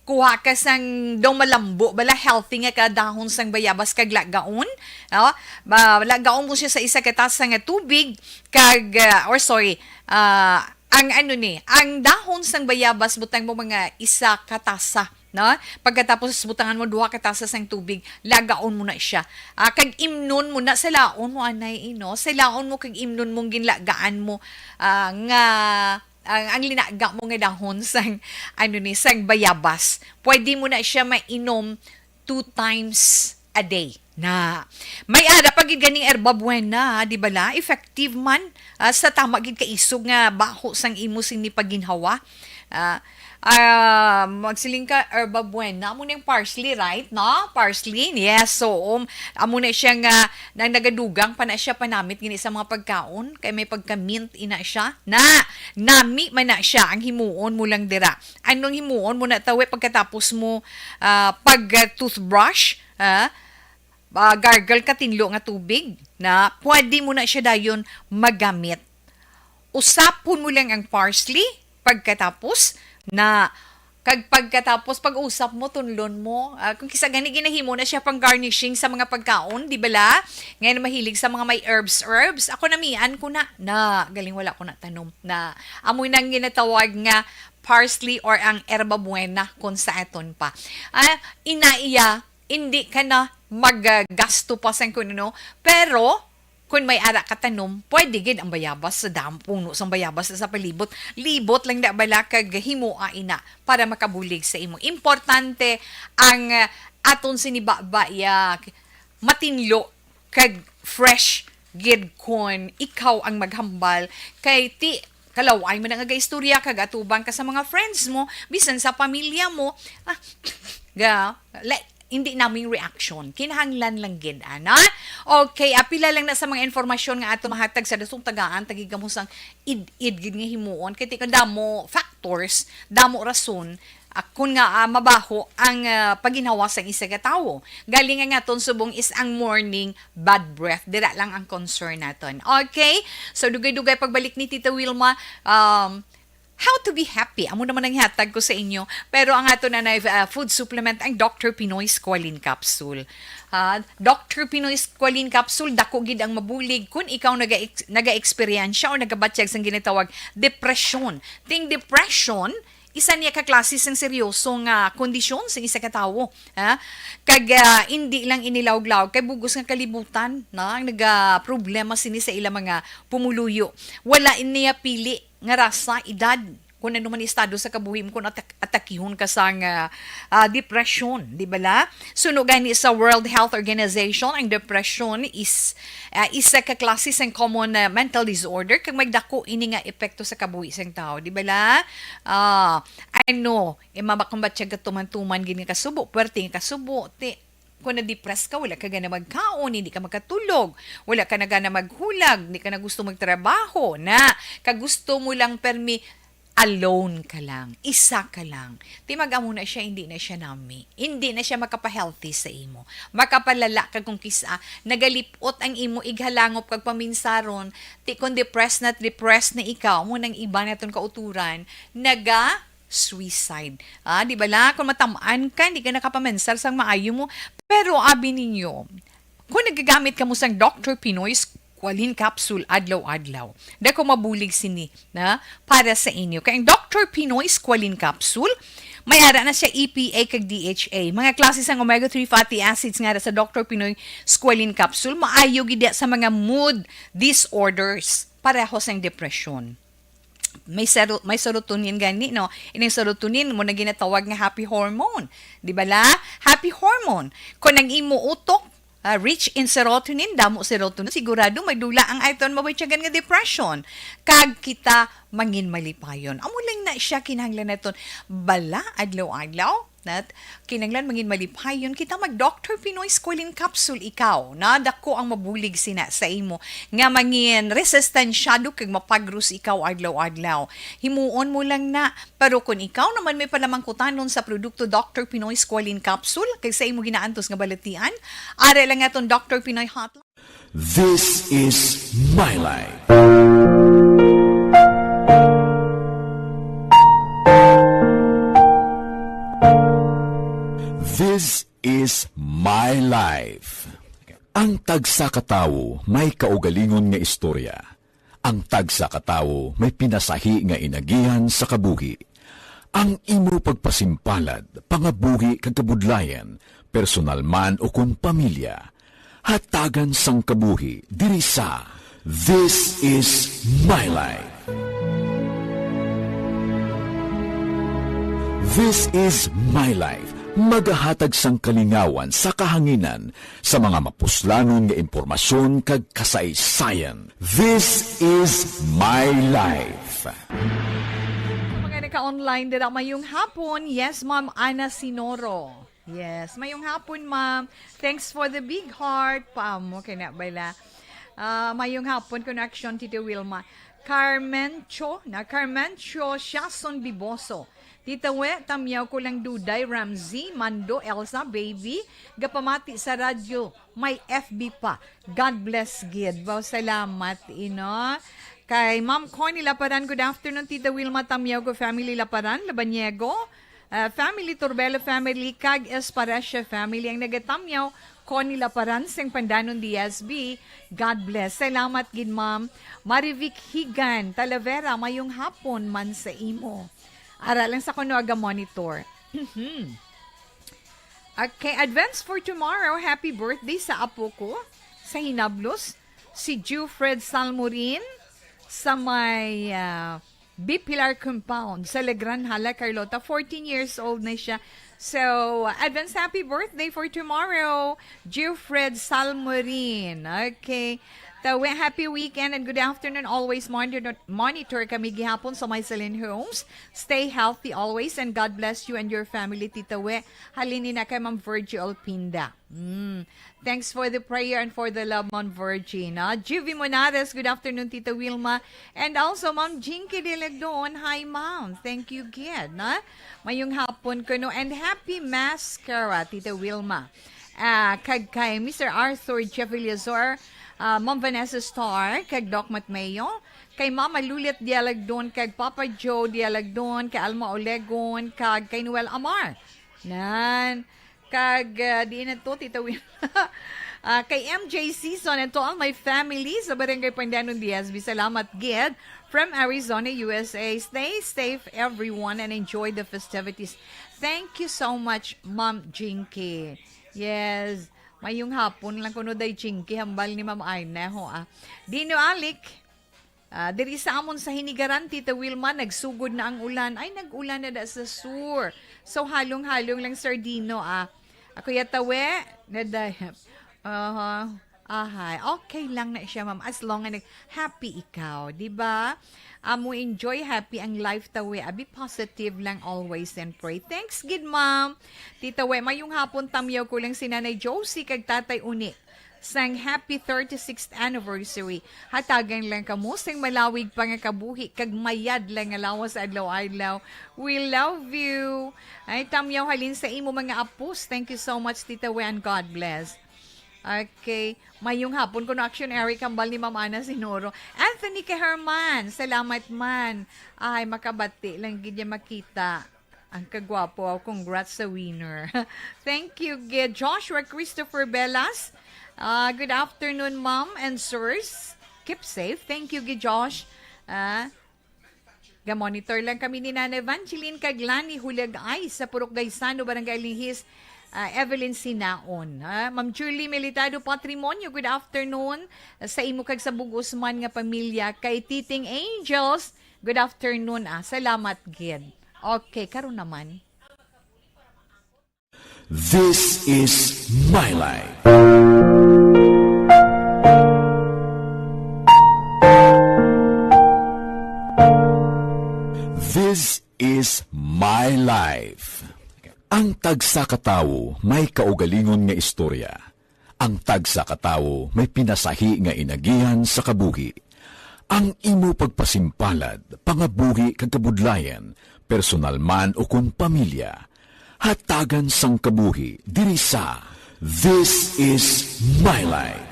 kuha ka sang daw malambo, bala healthy nga kadahon sang bayabas kag lagaon. No? Ba, lagaon mo siya sa isa ka tasa nga tubig, kag, ah, or sorry, ah, ang ano ni, ang dahon sang bayabas, butang mo mga isa ka tasa, no? Pagkatapos butangan mo duha ka tasa sang tubig, lagaon mo na siya. Ah, kag imnon mo na, salaon mo anay, eh, no? Salaon mo kag imnon mong ginlagaan mo, ah, nga ang, ang linaga mo nga dahon sang, ano ni, sang bayabas. Pwede mo na siya mainom two times a day. Na may ara pa gid ganing herba buena, di bala? Effective man, ah, sa tama gid ka isog nga baho sang imo sini paginhawa. Ah, ah, magsiling ka, herba buena, amo ning parsley, right? No? Parsley, yes. So, um, amo na siya nga, nang nagadugang pa na siya panamit gini sa mga pagkaon, kay may pagka-mint ina siya. Na, nami man na siya, ang himuon mo lang dira. Anong himuon mo na tawi pagkatapos mo, ah, pag, ah, toothbrush, ah, ah, gargle ka tinlo nga tubig, na pwede mo na siya dayon magamit. Usapon mo lang ang parsley pagkatapos na, kag pagkatapos pag-usap mo, tunlon mo. Ah, kung kisa gani ginahimo na siya pang garnishing sa mga pagkaon, di bala? Ngayon mahilig sa mga may herbs, herbs. Ako namian ko na, na galing wala ko na tanom na amoy nang ginatawag nga parsley or ang herba buena kung sa aton pa. Ah, ina iya, hindi ka na maggasto pa sang kuno, pero kung may ara ka tanom, pwede gid ang bayabas sa dam, puno sang bayabas sa palibot. Libot lang na bala kag himoa ina para makabulig sa imo. Importante ang, ah, aton sinibaba ya matinlo kag fresh gid kon ikaw ang maghambal, kay ti kalaw-ay man nga gaistorya kag atubang ka sa mga friends mo, bisan sa pamilya mo, ah, ga, like, hindi naming reaction. Kinahanglan lang gid, ana. Okay, apila lang na sa mga informasyon nga ato mahatag sa dasong tagaan, tagig kamo sang id-id gid nga himuon. Kay ti ka damo factors, damo rason, ah, kun nga, ah, mabaho ang, ah, pagginhawa sang isa ka tawo. Galing nga aton subong is ang morning bad breath. Dira lang ang concern naton. Okay? So, dugay-dugay pagbalik ni Tita Wilma, um, how to be happy. Amo naman ang hatag ko sa inyo. Pero ang ato na, na, ah, food supplement, ang Doctor Pinoy Squalene Capsule. Ah, Doctor Pinoy Squalene Capsule, dako gid ang mabulig kung ikaw naga-ex-, naga-eksperyensya o nagabatyag sang ginatawag depression. Ting depression, isa niya ka klase sang seryoso nga kondisyon sa isa ka tawo, ha? Kag, ah, indi lang inilawog-lawog kay bugos nga kalibutan na ang nagaproblema sini sa ila mga pumuluyo. Wala niya pili nga rasa, edad, kung ano man estado sa kabuhi mo, kung atak-, atakihon ka sang, ah, ah, depresyon, di ba la? Suno gani sa World Health Organization, ang depression is, ah, isa ka klase sang common, ah, mental disorder, kag may dako ini nga epekto sa kabuhi sang tawo, di ba la? Ah, ano, eh, mabakambatyag ka tuman-tuman gid nga kasubo, puwerte nga kasubo, ti, kung na-depress ka, wala ka gana magkaon, hindi ka makatulog, wala ka na gana maghulag, hindi ka na gusto magtrabaho, na, kag gusto mo lang permi alone ka lang, isa ka lang. Ti mag-amo na siya, hindi na siya nami. Hindi na siya makapa-healthy sa imo. Makapalala ka kung kisa nagalipot ang imo ighalangop kag paminsaron, ti kung depressed na, depressed na ikaw, mo nang iba naton kauturan, naga suicide. Ah, di ba la? Kung matamaan ka, hindi ka nakapamensar sang maayo mo. Pero abi ninyo, kung nagagamit kamo sang Doctor Pinoy Squalene Capsule adlaw-adlaw, dako mabulig sini na para sa inyo. Kay ang Doctor Pinoy Squalene Capsule, may ara na siya E P A kag D H A. Mga klase sang omega three fatty acids nga ara sa Doctor Pinoy Squalene Capsule, maayo gid sa mga mood disorders, pareho sang depresyon. May sero-, may serotonin gani, no? Ining serotonin mo na ginatawag nga happy hormone. Di ba la? Happy hormone. Kung ang imo utok, ah, rich in serotonin, damo serotonin, sigurado may dula ang aton mabatyagan nga depression. Kag kita mangin malipayon. Amo lang na siya kinahanglan naton bala adlaw-adlaw. Nat, kinahanglan mangin malipayon kita, mag Doctor Pinoy Squalene Capsule ikaw. Na, dako ang mabulig sina sa imo nga mangin resistensyado kag mapagros ikaw adlaw-adlaw. Himuon mo lang na. Pero kung ikaw naman may palamangkutanon sa produkto Doctor Pinoy Squalene Capsule, kag sa imo ginaantos nga balatian, ara lang aton Doctor Pinoy Hotline. This is my life. This is my life. Ang tagsa ka tawo may kaugalingon nga istorya. Ang tagsa ka tawo may pinasahi nga inagihan sa kabuhi. Ang imo pagpasimpalad, pangabuhi kag kabudlayan, personal man o kon pamilya, hatagan sang kabuhi diri sa This Is My Life. This Is My Life, magahatag sang kalingawan sa kahanginan sa mga mapuslanon nga impormasyon kag kasaysayan. This Is My Life. Mga naka-online dira, mayong hapon. Yes, Ma'am Ana Sinoro. Yes, mayong hapon, ma'am. Thanks for the big heart. Paamo kay na bala. Ah, mayong hapon, connection, Tito Wilma. Carmencho, na Carmencho Siason Biboso. Tita We, tamyaw ko lang Duday, Ramsey, Mando, Elsa, Baby, gapamati sa radyo, may F B pa. God bless gid. Wow, salamat, ino. Kay Ma'am Connie Laparan, good afternoon, Tita Wilma, tamyaw ko, family Laparan, Labaniego, ah, family, Torbelo family, kag Esparecia family, ang nagatamyaw, Connie Laparan, sing Pandanon D S B. God bless. Salamat gid, Ma'am. Marivic Higan, Talavera, mayong hapon man sa imo. Ara lang sa kuno aga monitor. Okay, advance for tomorrow. Happy birthday sa apo ko, sa Hinablos, si Jufred Salmorin, sa may, ah, B Pilar Compound, sa Legran Hala, Carlota. Fourteen years old na siya. So, advance happy birthday for tomorrow, Jufred Salmorin. Okay. Tawe, happy weekend and good afternoon. Always monitor, monitor kami gihapon sa my Celine Homes. Stay healthy always and God bless you and your family, Tita We. Halin ni na kay Ma'am Virgie Olpinda. Mm. Thanks for the prayer and for the love, Ma'am Virgie. No? Juvie Monares, good afternoon, Tita Wilma. And also, Ma'am Jinky Dilegdon. Hi, Ma'am. Thank you, gid. No? Mayong hapon kuno. And happy Mass, Kara, Tita Wilma. Ah, kag kay Mister Arthur Jeffeliazor, ah, Ma'am Vanessa Star, kag Doc Matmeo, kay Mama Lulit Dialagdon, kag Papa Joe Dialagdon, kay Alma Olegon, kag kay Noel Amar. Nan, kag, ah, diin na to, Tita Win. Ah, kay M J Season and to all my family sa Barangay Pandanon, D S B. Salamat, gid. From Arizona, U S A. Stay safe, everyone, and enjoy the festivities. Thank you so much, Ma'am Jinky. Yes. Mayong hapon lang kuno day, Jinky, hambal ni Ma'am Arna, ho, ah. Dino Alic, ah, diri sa amon sa Hinigaran, Tita Wilma, nagsugod na ang ulan. Ay, nag-ulan na da sa sur. So, halong-halong lang, Sir Dino, ah. Ako yatawe, naday-, aha, ahay. Okay lang na siya, ma'am. As long nga nag-, happy ikaw, di ba? Amo enjoy, happy ang life, tawe. Abi positive lang always and pray. Thanks, gid, ma'am. Tita We, mayong hapon, tamyaw ko lang si Nanay Josie kag Tatay Uni sang happy thirty-sixth anniversary. Hatagan lang kamo sing malawig pa nga kabuhi kag mayad lang nga lawas adlaw-adlaw. We love you. Ay, tamyaw halin sa imo mga apos. Thank you so much, Tita We, and God bless. Okay. Mayong hapon kuno, Action Eric, hambal ni Ma'am Ana Sinoro. Anthony Caherman, salamat man. Ay, makabati lang gid niya makita. Ang kagwapo, congrats sa winner. Thank you, gid. Joshua Christopher Belas. Ah, good afternoon, ma'am and sirs. Keep safe. Thank you, gid, Josh. Ah, ga-monitor lang kami ni Nana Evangeline kag Lani Hulag Ay sa Purok Gaisano, Barangay Lihis, ah, Evelyn Sinaon. Ah, Ma'am Julie Militado Patrimonio, good afternoon. Sa imo kag sa bug-os man nga pamilya. Kay Titing Angels, good afternoon, ah. Salamat gid. Okay, karon naman. This is my life. This is my life. Ang tagsa ka tawo may kaugalingon nga istorya. Ang tagsa ka tawo may pinasahi nga inagihan sa kabuhi. Ang imo pagpasimpalad, pangabuhi kag kabudlayan, personal man ukon pamilya, hatagan sang kabuhi diri sa This Is My Life.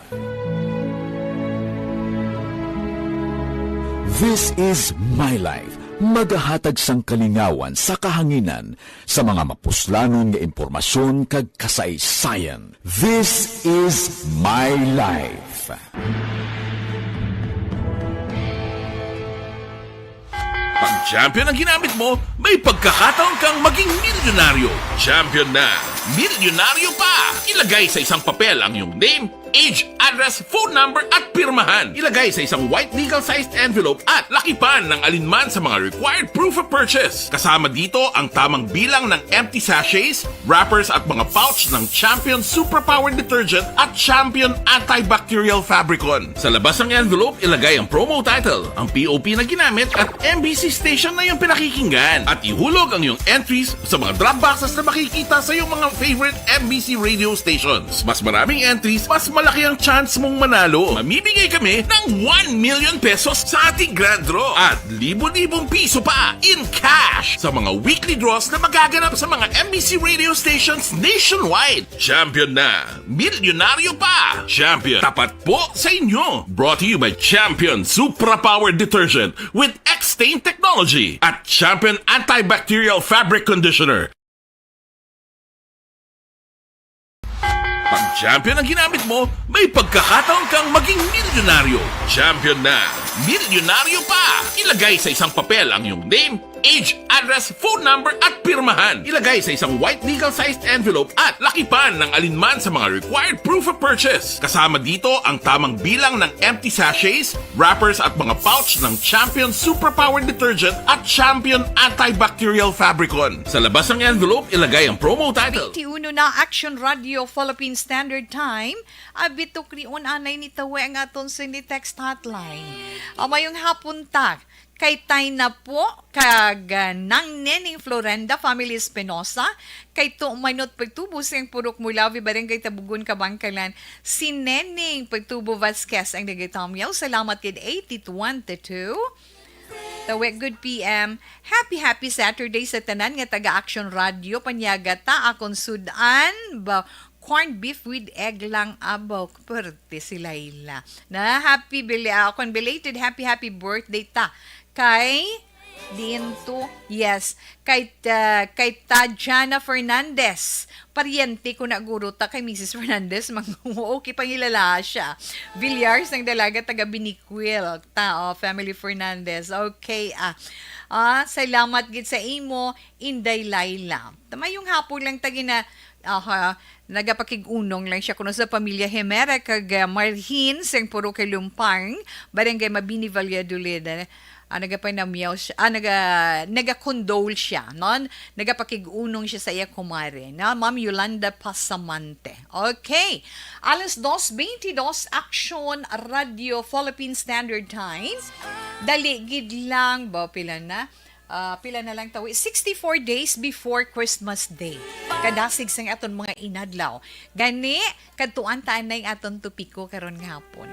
This Is My Life, magahatag sang kalingawan sa kahanginan sa mga mapuslanon nga impormasyon kag kasaysayan. This Is My Life. Pag champion ang ginamit mo, may pagkakataon kang maging milyonaryo. Champion na, milyonaryo pa! Ilagay sa isang papel ang iyong name, age, address, phone number, at pirmahan. Ilagay sa isang white legal-sized envelope at lakipan ng alinman sa mga required proof of purchase. Kasama dito ang tamang bilang ng empty sachets, wrappers, at mga pouch ng Champion Suprapower Detergent at Champion Antibacterial Fabricon. Sa labas ng envelope, ilagay ang promo title, ang P O P na ginamit, at M B C station na iyong pinakikinggan. At ihulog ang iyong entries sa mga drop boxes na makikita sa iyong mga favorite M B C radio stations. Mas maraming entries, mas malaki ang chance mong manalo. Mamimigay kami ng one million pesos sa ating grand draw at libo-libong piso pa in cash sa mga weekly draws na magaganap sa mga M B C radio stations nationwide. Champion na! Milyonaryo pa! Champion, tapat po sa inyo! Brought to you by Champion Supra Power Detergent with X-Stain Technology at Champion Antibacterial Fabric Conditioner. Pag champion ang ginamit mo, may pagkakataon kang maging milyonaryo. Champion na! Milyonaryo pa! Ilagay sa isang papel ang iyong name, age, address, phone number, at pirmahan. Ilagay sa isang white legal-sized envelope at lakipan ng alinman sa mga required proof of purchase. Kasama dito ang tamang bilang ng empty sachets, wrappers, at mga pouch ng Champion Superpower Detergent at Champion Antibacterial Fabricon. Sa labas ng envelope, ilagay ang promo title. Twenty-uno na Action Radio Philippine Standard Time. Abitok rion anay ni tawe ang aton sini text hotline. Ah, mayong hapon ta. Kay Tay na po, kag, ah, Nang Neneng Florenda, family Espinosa, kay Tu Manot Pagtubo, sing purok Mulawi, Barangay Tabugon, Kabangkalan, si Neneng Pagtubo Vasquez ang nagatamyaw. Salamat kid eighty twenty-two. Tawe, good P M. Happy, happy Saturday sa tanan nga taga Action Radio. Panyaga ta, akon sudan, ba, corned beef with egg lang, abaw. Perte si Laila. Na, happy, bili, ah, akon belated happy, happy birthday ta. Kay, diin to, yes. Kay, ah, kay Tajana Fernandez. Paryente ko na guro ta kay Missus Fernandez. Mang-, okay, pangilala siya. Villar sang Dalaga, taga Binicuil. Ta, oh, family Fernandez. Okay, ah. Ah, salamat gid sa imo, Inday Laila. Mayong hapon lang ta gina-, aha, nagapakig-unong lang siya kuno sa pamilya Hemera kag, ah, Marhin, sing puro kay Lumpang, Barangay Mabini, Valladolid. Ah, nagapanamyaw siya, ah, naga-, nagakondole siya, no? Nagapakig-unong siya sa iya kumare, na Ma'am Yolanda Pasamante. Okay. Alas dos veintidós, Action Radio Philippine Standard Time. Dali gid lang, ba, pila na? Ah, pila na lang tawi? Sixty-four days before Christmas Day. Kadasig sang aton mga inadlaw. Gani, kadtuan ta anay ang aton topiko karon nga hapon.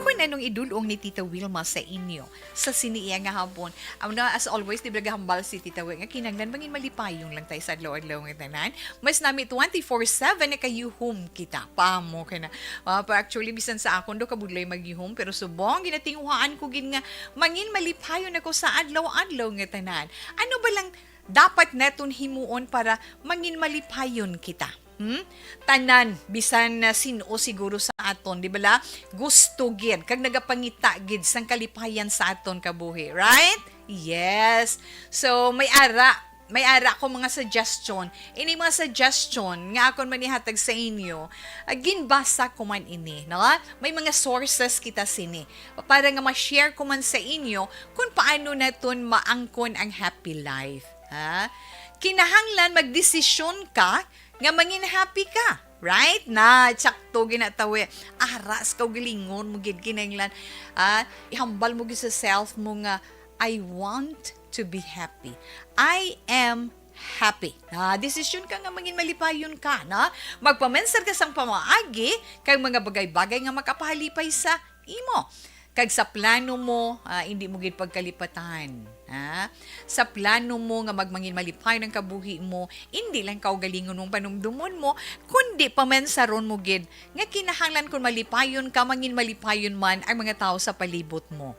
Kun anong idulong ni Tita Wilma sa inyo sa sini iya nga hapon. Ano, as always, di ba gahambal si Tita Wi nga kinahanglan mangin malipayon lang tayo sa adlaw-adlaw nga tanan? Mas nami twenty-four seven nakayuhom kita. Pamo ka na. Ah, pa actually, bisan sa akon do kabudlay maghihom, pero subong ginatinguhaan ko gid nga mangin malipayon ako sa adlaw-adlaw nga tanan. Ano ba lang dapat naton himuon para mangin malipayon kita? Hmm? Tanan, bisan na sin-o siguro sa aton, di bala? Gusto gid, kag nagapangita gid sang kalipayan sa aton kabuhi, right? Yes. So, may ara, may ara ko mga suggestion. Ini mga suggestion nga akon man ihatag sa inyo, ah, ginbasa ko man ini, no? May mga sources kita sini para nga ma-share ko man sa inyo kung paano naton maangkon ang happy life, ha? Kinahanglan magdesisyon ka nga mangin happy ka. Right? Na, tsakto ginatawi. Aras ka, galingon mo gid kinahanglan. Ah, ihambal mo gid sa self mo nga, "I want to be happy. I am happy." Na, desisyon ka nga mangin malipayon ka, na magpamensar ka sang pamaagi kay mga bagay-bagay nga makapahalipay sa imo. Kag sa plano mo, ah, hindi mo gid pagkalipatan, ha? Sa plano mo nga magmangin malipayon ang kabuhi mo, hindi lang kaugalingon mong panumdumon mo, kundi pamensaron mo gid nga kinahanglan kun malipayon ka, mangin malipayon man ang mga tawo sa palibot mo.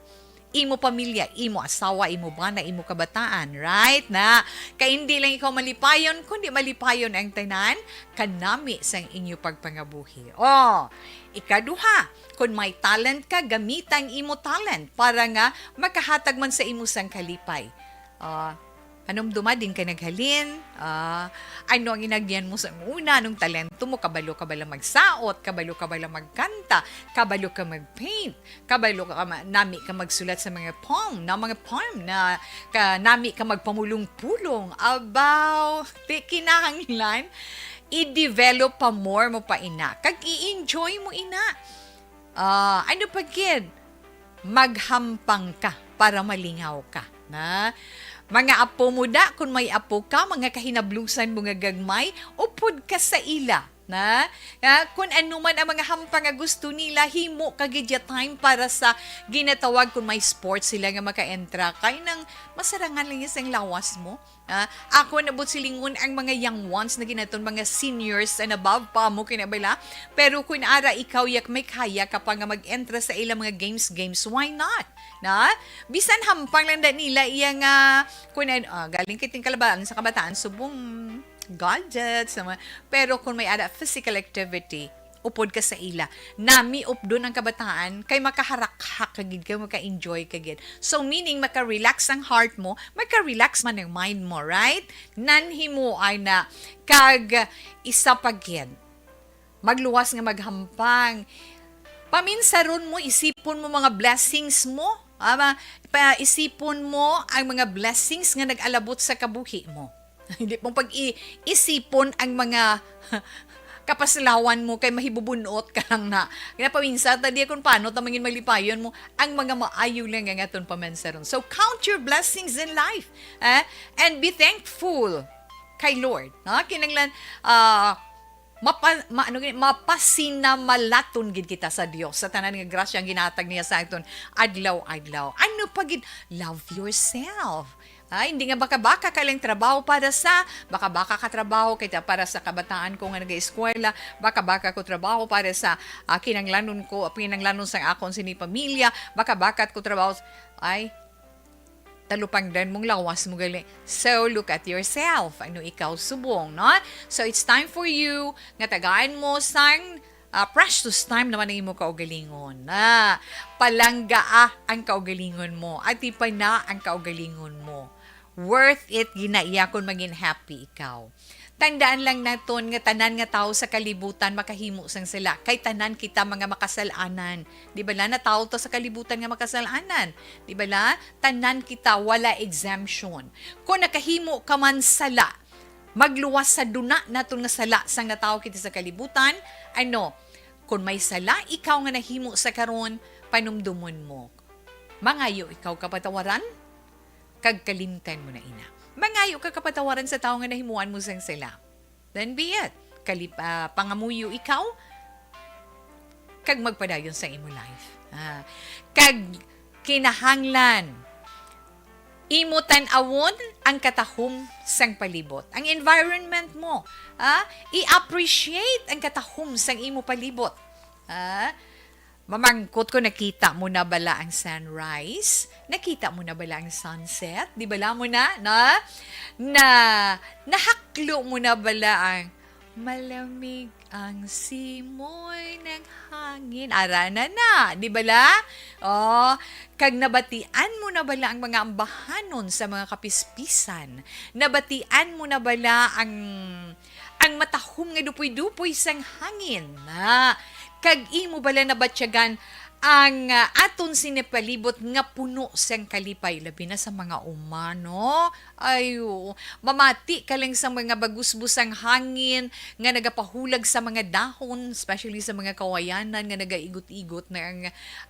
Imo pamilya, imo asawa, imo bana, imo kabataan, right? Na, kay hindi lang ikaw malipayon, kundi malipayon ang tanan, kanami sang inyo pagpangabuhi. Oh, ikaduha, kun may talent ka, gamita ang imo talent para nga makahatag man sa imo sang kalipay. Ah, anong dumadin ka naghalin? Ah, ano ang inagyan mo sa una? Anong talento mo? Kabalo ka ba lang magsaot? Kabalo ka ba lang magkanta? Kabalo ka mag-paint? Kabalo ka ma-, nami ka magsulat sa mga poem, na mga poem na ka, nami ka magpamulong-pulong? Abaw, ti kinahanglan i-develop pa more mo pa ina. Kag i-enjoy mo ina. Ah, ano pa gid? Maghampang ka para malingaw ka, na? Mga apo mo da, kung may apo ka, mga kahinablusan mo nga gagmay, upod ka sa ila, na? Nga, kung ano man ang mga hampang nga gusto nila, himo ka gid ya time para sa ginatawag kung may sports sila nga maka-entra. Kay nang masarangan lang ya sang lawas mo. Ah, ako nabot silingon ang mga young ones na ginaton, mga seniors and above pa mo kinabala. Pero kung ara ikaw yak may kaya ka pa nga mag-entra sa ilang mga games, games, why not? Na? Bisan hampang lang da nila iya nga, kung ano, ah, galing kiting kalabanan sa kabataan, subong gadgets, sa mga, pero kung may ara physical activity, upod ka sa ila. Nami updon ang kabataan, kay makaharakak ka gid, kay maka-enjoy ka gid. So, meaning, maka-relax ang heart mo, maka-relax man ang mind mo, right? Nanhimuay na. Kag, isa pa gid, magluwas nga maghampang. Paminsaron mo, isipon mo mga blessings mo. Ah, ma-, pa, isipon mo ang mga blessings nga nag-alabot sa kabuhi mo. Hindi mong pag-i-, isipon ang mga kapaslawan mo kay mahibubunot ka lang na. Kaya paminsan, ta diya kung paano ta mangin malipayon mo ang mga maayo lang nga aton paminsaron. So, count your blessings in life, eh? And be thankful kay Lord. No? Kinanglan, ah, mapa-, ma-, ano gini, mapasinamalaton gid kita sa Dios sa tanan nga grasya ang ginatag niya sa aton adlaw-adlaw. Ano pa gid? Love yourself. Ah, hindi nga baka-baka ka lang trabaho para sa, baka-baka ka trabaho kay ta-, para sa kabataan ko nga nag-eskwela, baka-baka ko trabaho para sa, ah, kinanglanon ko, kinanglanon sa akon sini pamilya, baka-baka ko trabaho, ay, talupangdan mong lawas mo gali. So, look at yourself. Ano ikaw subong, no? So, it's time for you nga tagaan mo sang, ah, precious time naman ang imo kaugalingon. Na, palanggaa ang kaugalingon mo. Ati pa na ang kaugalingon mo. Worth it gina iya kung maging happy ikaw. Tandaan lang naton nga tanan nga tawo sa kalibutan makahimo sang sala, kay tanan kita mga makasalanan. Di bala, natawo ta sa kalibutan nga makasalanan? Di bala, tanan kita, wala exemption. Kung nakahimo ka man sala, magluwas sa duna naton nga sala sang natawo kita sa kalibutan, ano, kung may sala ikaw nga nahimo sa karon, panumdumon mo. Mangayo ikaw kapatawaran, kag kalimtan mo na ina. Mangayo ka kapatawaran sa tawo nga nahimuan mo sang sala. Then be it. Kalip-, ah, pangamuyo ikaw, kag magpadayon sa imo life. Ah, kag kinahanglan, imo tan-awon ang katahom sang palibot, ang environment mo. Ah, i-appreciate ang katahom sang imo palibot. Ah, mamangkot ko, nakita mo na bala ang sunrise? Nakita mo na bala ang sunset? Di bala mo na, no? Na, nahaklo mo na bala ang malamig ang simoy ng hangin? Ara na na, di bala? Oh, kag nabatian mo na bala ang mga ambahanon sa mga kapispisan? Nabatian mo na bala ang, ang matahom nga dupoy-dupoy sang hangin? Na, kag imo bala nabatyagan ang, ah, aton sinipalibot nga puno sang kalipay, labi na sa mga uma, no? Ay, oo. Mamati ka lang sa mga bagusbos sang hangin nga nagapahulag sa mga dahon, especially sa mga kawayanan nga nagaigot-igot na ang,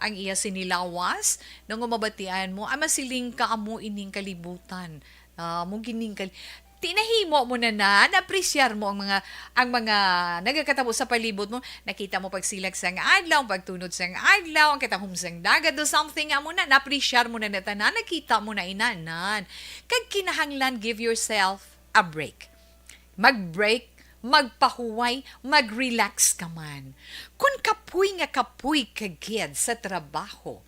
ang iya sinilawas. Nung mabatian mo, ah, masiling ka, amo ining kalibutan. Ah, amo gining kal-, tinahimo mo na na, naapresyar mo ang mga, ang mga nagakatabo sa palibot mo. Nakita mo pagsilag sang adlaw, ang pagtunod sang adlaw, ang katahom sang dagat, do something nga mo na, naapresyar mo na na tanan, nakita mo na inanan. Kag kinahanglan, give yourself a break. Mag-break, magpahuway, mag-relax ka man. Kun kapoy nga kapoy ka gid sa trabaho,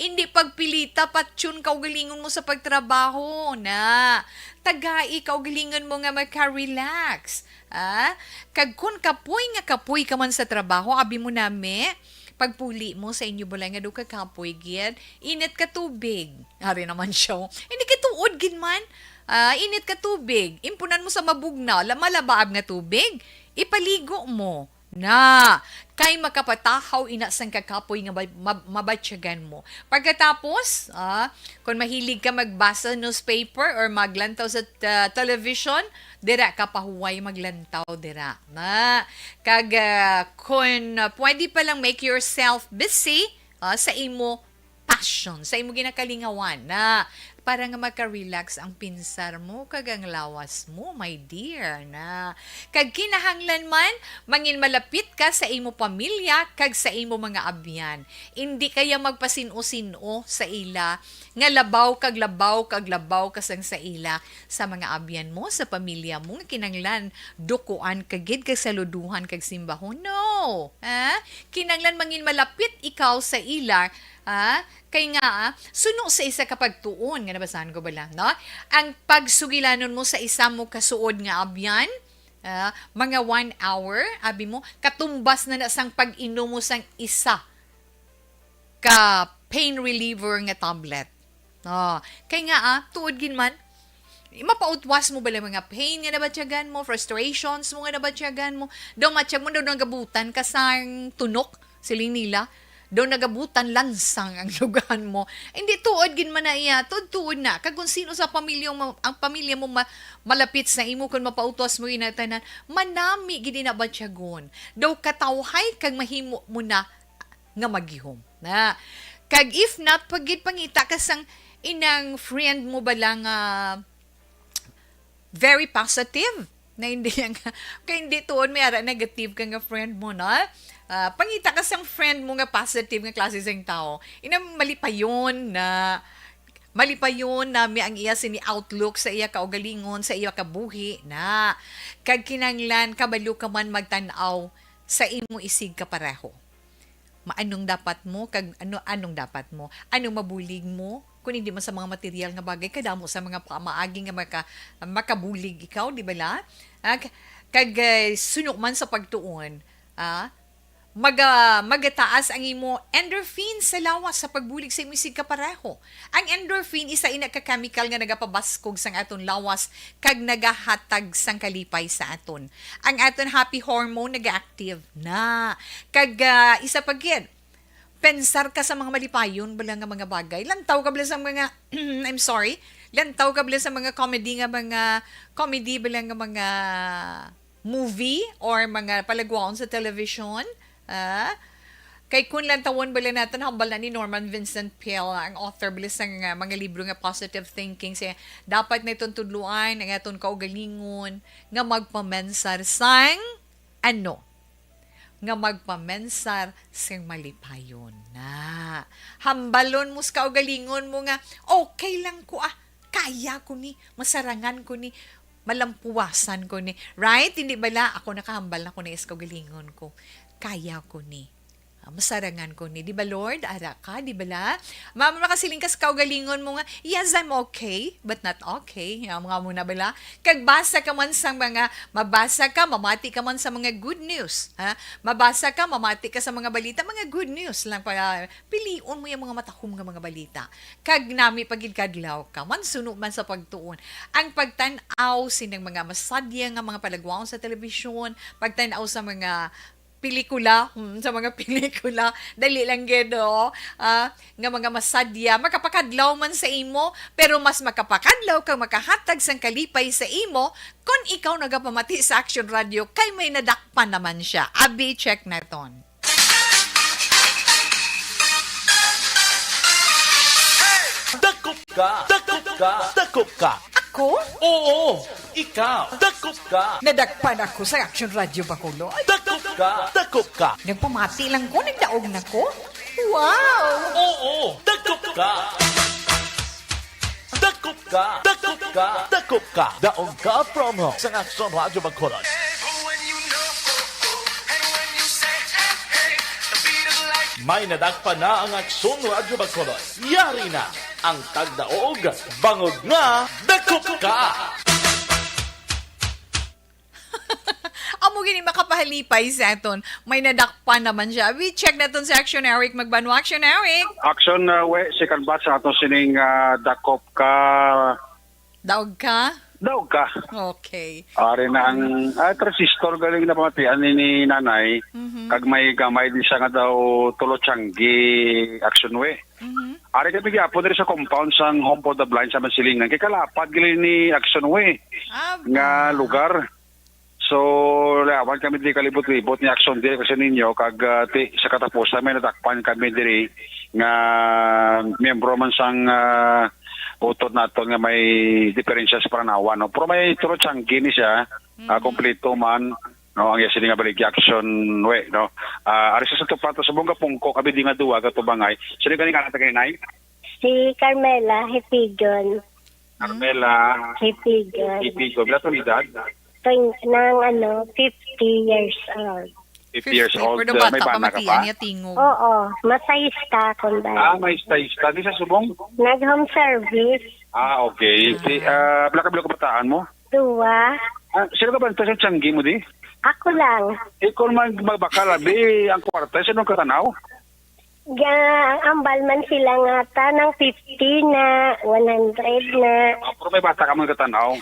indi pagpilita patyon kaugalingon mo sa pagtrabaho, na. Tagai kaugalingon mo nga maka-relax. Ah? Kag kun kapoy nga kapoy ka man sa trabaho, abi mo nami, pagpuli mo sa inyo balay nga daw kakapoy gid, init ka tubig. Ari naman siya, oh. Hindi ka tuod gid man. Ah, init ka tubig. Impunan mo sa mabugnaw, la-, malabaab nga tubig. Ipaligo mo. Na, kay makapatahaw ina sang kakapoy nga ma-, ma-, mabatyagan mo. Pagkatapos, ah, kung mahilig ka magbasa newspaper or maglantaw sa, ah, television, dira ka pahuway maglantaw dira. Na, kag, ah, kung, ah, pwede pa lang, make yourself busy, ah, sa imo passion, sa imo ginakalingawan, na para nga maka-relax ang pinsar mo kag ang lawas mo, my dear, na. Kag kinahanglan man, mangin malapit ka sa imo pamilya kag sa imo mga abyan. Indi kaya magpasin-o-sin-o sa ila nga labaw kag labaw kag labaw ka sang sa ila, sa mga abyan mo, sa pamilya mo, nga kinahanglan dukuan ka gid kag saluduhan kag simbahon. No! Ha? Kinahanglan mangin malapit ikaw sa ila, ha? Kay nga, ah, suno sa isa ka pagtuon nga nabasahan ko bala, no? Ang pagsugilanon mo sa isa mo kasuod nga abyan, Ah, mga one hour, abi mo, katumbas na na sang pag-inom mo sang isa ka pain reliever nga tablet. Oh, kay nga, ah, tuod gid man, mapautwas mo bala mga pain nga nabatyagan mo, frustrations mo nga nabatyagan mo, daw matyag mo, daw nagabutan ka sang tunok, siling nila, daw nagabutan lansang ang lugan mo. Hindi, tuod gid man na iya, tuod-tuod na. Kag kung sino sa pamilya mo, ang pamilya mo ma-, malapit sa imo, kung mapautwas mo ina tanan, manami gid ina batyagon. Daw katawhay kag mahimo mo na nga magihom. Na. Kag if not, pagid pangita ka sang inang friend mo bala nga very positive, na hindi lang, kay hindi tuon may ara negative ka nga friend mo, no? Ah, pangita ka sang friend mo nga positive nga klase sang tao. Ina malipayon na, malipayon na may ang iya sini outlook sa iya kaugalingon, sa iya kabuhi na. Kag kinahanglan kabalo ka man magtan-aw sa imo isig kapareho. Ma-, anong dapat mo, kag ano, anong dapat mo? Anong mabulig mo? Kung hindi man sa mga material nga bagay, kadamo sa mga pamaagi nga maka-, makabulig ikaw, di ba la? Ah, k-, kag, eh, suno man sa pagtuon, ah, maga-, magataas ang imo endorphin sa lawas sa pagbulig sa imo isig kapareho. Ang endorphin, isa ina ka chemical nga nagapabaskog sang aton lawas kag nagahatag sang kalipay sa aton. Ang aton happy hormone naga-active na. Kag, ah, isa pa gid, pensar ka sa mga malipayon bala nga mga bagay. Lantaw ka bala sa mga, I'm sorry, lantaw ka bala sa mga comedy nga mga, comedy bala nga mga movie or mga palagwaon sa television. Ah? Kay kun lantawon bala naton, hambal na ni Norman Vincent Peale, ang author bala sang, ah, mga libro nga positive thinking, siya, dapat naton tudloan ang aton kaugalingon nga magpamensar sang ano? Nga magpamensar sing malipayon na. Hambalon mo sa kaugalingon mo nga, "Okay lang ko, ah. Kaya ko ni. Masarangan ko ni. Malampuwasan ko ni." Right? Hindi bala? Ako nakahambal na ko na sa kaugalingon ko. Kaya ko ni. Ah, masarangan ko ni. Di ba, Lord? Ara ka, di bala? Mama, makasiling ka sa kaugalingon mo nga, "Yes, I'm okay, but not okay." Nga mga muna bala? Kag basa ka man sang mga, mabasa ka, mamati ka man sa mga good news, ha? Mabasa ka, mamati ka sa mga balita, mga good news lang pa, pilion mo yung mga matahom nga mga balita. Kag nami pagid kadlaw ka, man suno man sa pagtuon. Ang pagtan-aw sining mga masadya nga mga palagwaon sa telebisyon, pagtan-aw sa mga pelikula, hmm, sa mga pelikula, dali lang gid, oh, ah, nga mga masadya, makapakadlaw man sa imo, pero mas makapakadlaw kag makahatag sang kalipay sa imo kon ikaw nagapamati sa Action Radio, kay may nadakpan naman siya. Abi, check naton. Dakop ka, dakop ka, dakop ka. Ako? Oo, ikaw. Dakop ka. Nadakpan ako sa Action Radio Bacolod. Dakop ka, dakop ka. Nagpamati lang ko, nagdaog na ko. Wow! Oo, dakop ka. Dakop ka, dakop ka, dakop ka. Daog ka promo sa Action Radio Bacolod. May nadakpan na ang Action Radio Bacolod. Yari na ang tagdaog, bangod nga dakop ka. Amo gini makapahalipay sa aton. May nadakpan naman siya. We check naton si Action Eric Magbanwa. Action Eric! Action, uh, we, second batch sa aton sining, uh, dakop ka. Daog ka? Daog ka. Okay. Ari na ang, ah, transistor galing na pamatian ni, ni nanay. Mhm. Kag may gamay din siya nga daw tulo tiyanggi, Action we. Mhm. Ari kami gyapon diri sa compound sang Home for the Blind sa Mansilingan. Kay kalapad gali ni Action we Ah, nga ah. lugar. So, lawan kami di kalibot-libot ni Action Direk sa ninyo, kag, ah, ti, sa katapusan may nadakpan kami diri nga miyembro man sang, ah, utod naton nga may diferensya sa pananawan, no? Pero may tulo tiyanggi ni siya, ah, Mhm. kompleto man, no? Ang iya sini nga baligya Action we, no? Ah, ari sa Santo Plato, sa Bongga Pungko, kami di nga duwa, gatubangay. Sino gani nga natagay, Nay? Si Carmela Hitigon. Carmela. Hitigon. Hitigon. Pila to edad? Twen-, nang ano, fifty years old. Fifty years Fifty, old. Pero Uh, may bata pa, bana ka matian pa? niya tingog. Oo, masahista, kung Ah, dahil. may stayista. Di sa subong? Nag-home service. Ah, okay. Si, Ah. ah, pila ka bilo kabataan mo? Duwa. Ah, sino ka ba sa tiyanggi mo di? Ako lang. Ikaw man magbakal, abi, ang kwarta, sino ka tanaw? Ga, ang ambal man sila nga ta, nang fifty na, one hundred na. Ah, pero may bata ka man katanaw.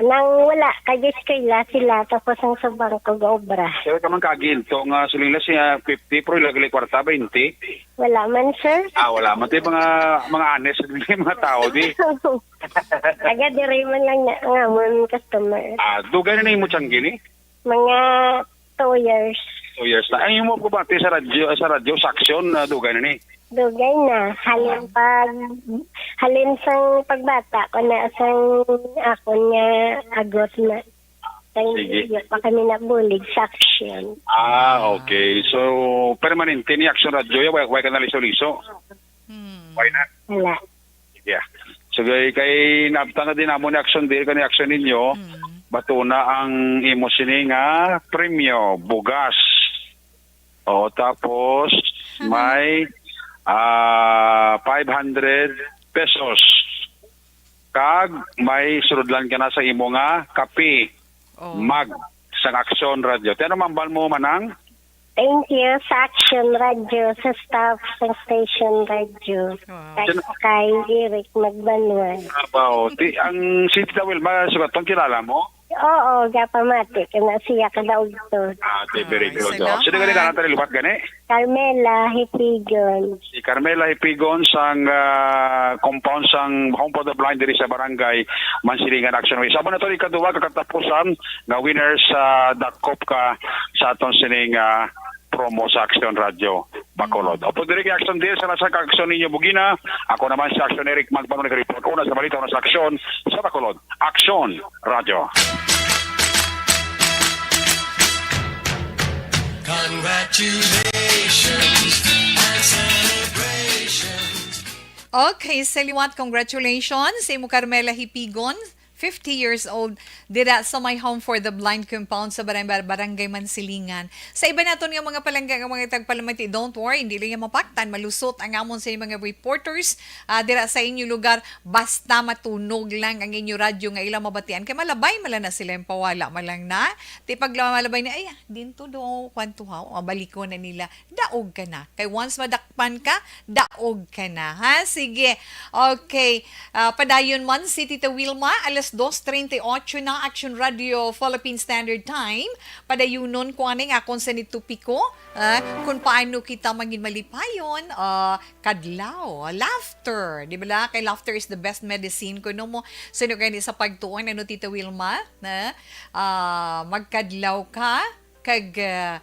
Nang wala, kag eskwela sila, tapos ang subang ko gaobra. Kaya ka man kaginto nga, siling lang siya fifty, pero ilagay kwarta, twenty. Wala man, sir. Ah, wala man. Ito yung mga, mga honest, mga tao, di. Taga diri man lang na, nga, mga customer. Ah, dugay na na yung mo tiyanggi ni? Mga two years. Two years na. Ay, yung mo bati sa radyo, sa radyo, sa aksyon, na dugay na ni? Dugay na. Halin pag, halin sang pagbata ko na sang akon nga agot na. Kay Sige. Hindi pa kami nabulig sa aksyon. Ah, okay. So, permanente ni Aksyon Radyo, ya, way, way ka na liso-liso. Hmm. Why not? Wala. Yeah. So, kay, kay naabtan na din amo ni Aksyon Dear, kani aksyon ninyo, Hmm. Bato na ang imo sini nga premyo, bugas. O, tapos may, ah, five hundred pesos. Kag may surudlan ka na sa imo nga kape, Oh. Mag, sang Aksyon Radyo. Ti ano mambal mo, Manang? Thank you sa Aksyon Radyo, sa staff sa station radyo. Wow. Kay, kay Eric Magbanwa. Abaw, ti, ang si Tita Wilma, sugaton, kilala mo? Oo, gapamati ko na siya kada udto. Ah, okay, very Ah, good. Salamat. Oh, sino gani ka natin liwat gani? Carmela Hipigon. Si Carmela Hipigon sang, ah, compound sang Home for the Blind diri sa Barangay Mansilingan Action Way. Sa na to, ikaduha ka katapusan nga winner sa dakop ka sa aton sining, ah, promo sa Action Radio Bacolod. Mm. Opo, diri kay Action Dear, sa nasa ka Action ninyo, Bugina. Ako naman si Action Eric Magbanwa, nag-report una sa balita, una sa aksyon sa Bacolod. Action Radio. Congratulations and celebrations. Okay, sa liwat, congratulations sa imo, Carmela Hipigon, fifty years old, dira sa may Home for the Blind compound sa Barang-, Barangay Mansilingan. Sa iba naton nga mga palangga nga mga tagpalamati, don't worry, hindi lang yan mapaktan, malusot ang amon sa mga reporters, ah, dira sa inyo lugar, basta matunog lang ang inyo radyo nga ilang mabatian. Kay malabay man lang na sila, yung pawala man lang na. Ti pag malabay na, ay, dinto do, kwanto ha, mabalikon na nila. Daog ka na. Kay once madakpan ka, daog ka na, ha? Sige. Okay. Ah, padayon man si Tita Wilma, alas dos treinta y ocho na, Action Radio Philippine Standard Time. Padayunon ko ani nga akon sa ni topiko, ah, kung paano kita mangin malipayon, ah, kadlaw, laughter, di ba la? Kay laughter is the best medicine, kuno mo. Sino kay ni sa pagtuon, ano, Tita Wilma? Na, ah, magkadlaw ka, kag, ah,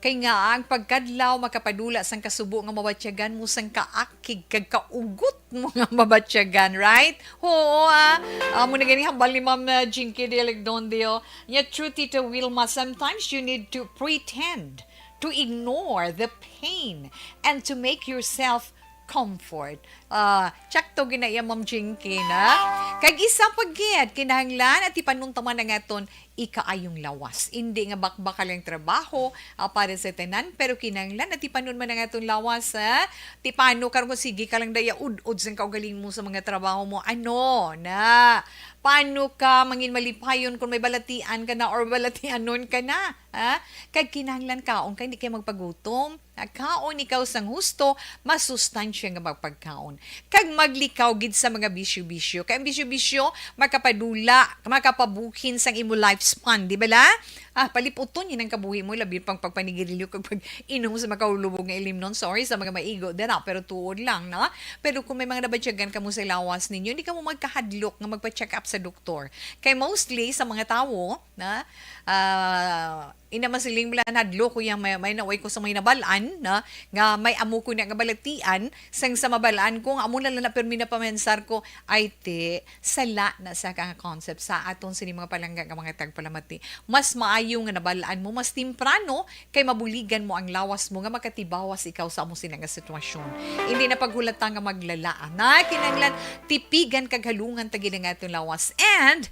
kay nga ang pagkadlaw makapadula sang kasubo nga mabatyagan mo sang kaakig kag kaugot mo nga mabatyagan, right? Oo, ah. Amo na gani hambal ni Ma'am, ah, Jinky Delegdonde, oh. Nya, true, Tita Wilma, sometimes you need to pretend to ignore the pain and to make yourself comfort. Ah, tsakto gina iya, Ma'am Jinky, na? Kag isa pa gid, kinahanglan at ipanuntaman ang aton ikaayong lawas. Indi nga bakbakal ang trabaho, ah, para sa tanan, pero kinahanglan at ipanon man ang aton lawas, ha? Ti paano karon kung sige ka lang daya ud-od sang kaugaling mo sa mga trabaho mo? Ano na? Paano ka mangin malipayon kung may balatian ka na or balatianon ka na? Ha? Kag kinahanglan kaon ka, hindi kay magpagutom. Nagkaon ikaw sang husto, masustansya nga pagkaon. Kag maglikaw gid sa mga bisyo-bisyo. Kay ang bisyo-bisyo, makapadula, makapabukin sang imo lifespan, di ba la? Ah, paliputon yun ang kabuhi mo, labi pang pagpanigarilyo kag pag-inom sa makaulubog nga ilimnon. Sorry sa mga maigo, dira, pero tuod lang, no? Pero kung may mga nabatyagan ka mo sa lawas ninyo, hindi ka mo magkahadlok nga magpa-check up sa doktor. Kay mostly, sa mga tawo, na, ah, ina masiling mo lang, hadlok ko yang may, may naway ko sa may nabalaan, na, nga may amo ko na nga balatian, sang sa mabalaan ko, nga amo na lang na permi na pamensar ko, ay ti, sala na sa ka concept sa aton sini mga palangga nga mga tagpalamati. Mas maayo nga nabalaan mo, mas temprano, kay mabuligan mo ang lawas mo nga makatibawas ikaw sa amo sina nga sitwasyon. Hindi na paghulata nga maglala, na, kinahanglan, tipigan kag halungan ta gid ang aton lawas. And,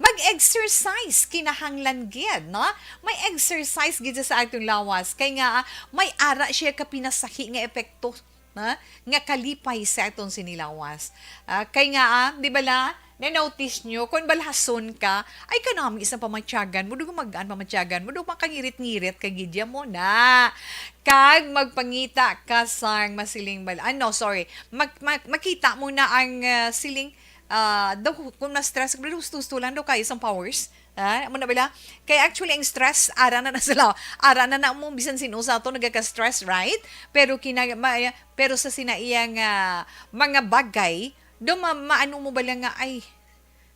mag-exercise, kinahanglan gid, no? May exercise gid sa aton lawas. Kay nga, ah, may ara siya ka pinasahi nga epekto ha, nga kalipay sa aton sini lawas. Ah, kay nga, ah, di bala, na-notice nyo, kung balhason ka, ay kanami isang pamatyagan mo, dugo magaan pamatyagan mo, dugo makangirit-ngirit ka gidya mo na. Kag magpangita ka sang masiling bal-, ah, no, sorry, mag, mag, makita mo na ang, ah, siling, ah, daw, kung na-stress ka, husto-husto lang daw kayo sang powers. Ah, amo na bala? Kay actually, ang stress, ara na na sila. Ara na na mo, bisan sino sa ato nagaka-stress, right? Pero kina-, ma-, pero sa sina iya nga mga bagay, do ma-, maano mo bala nga, "Ay,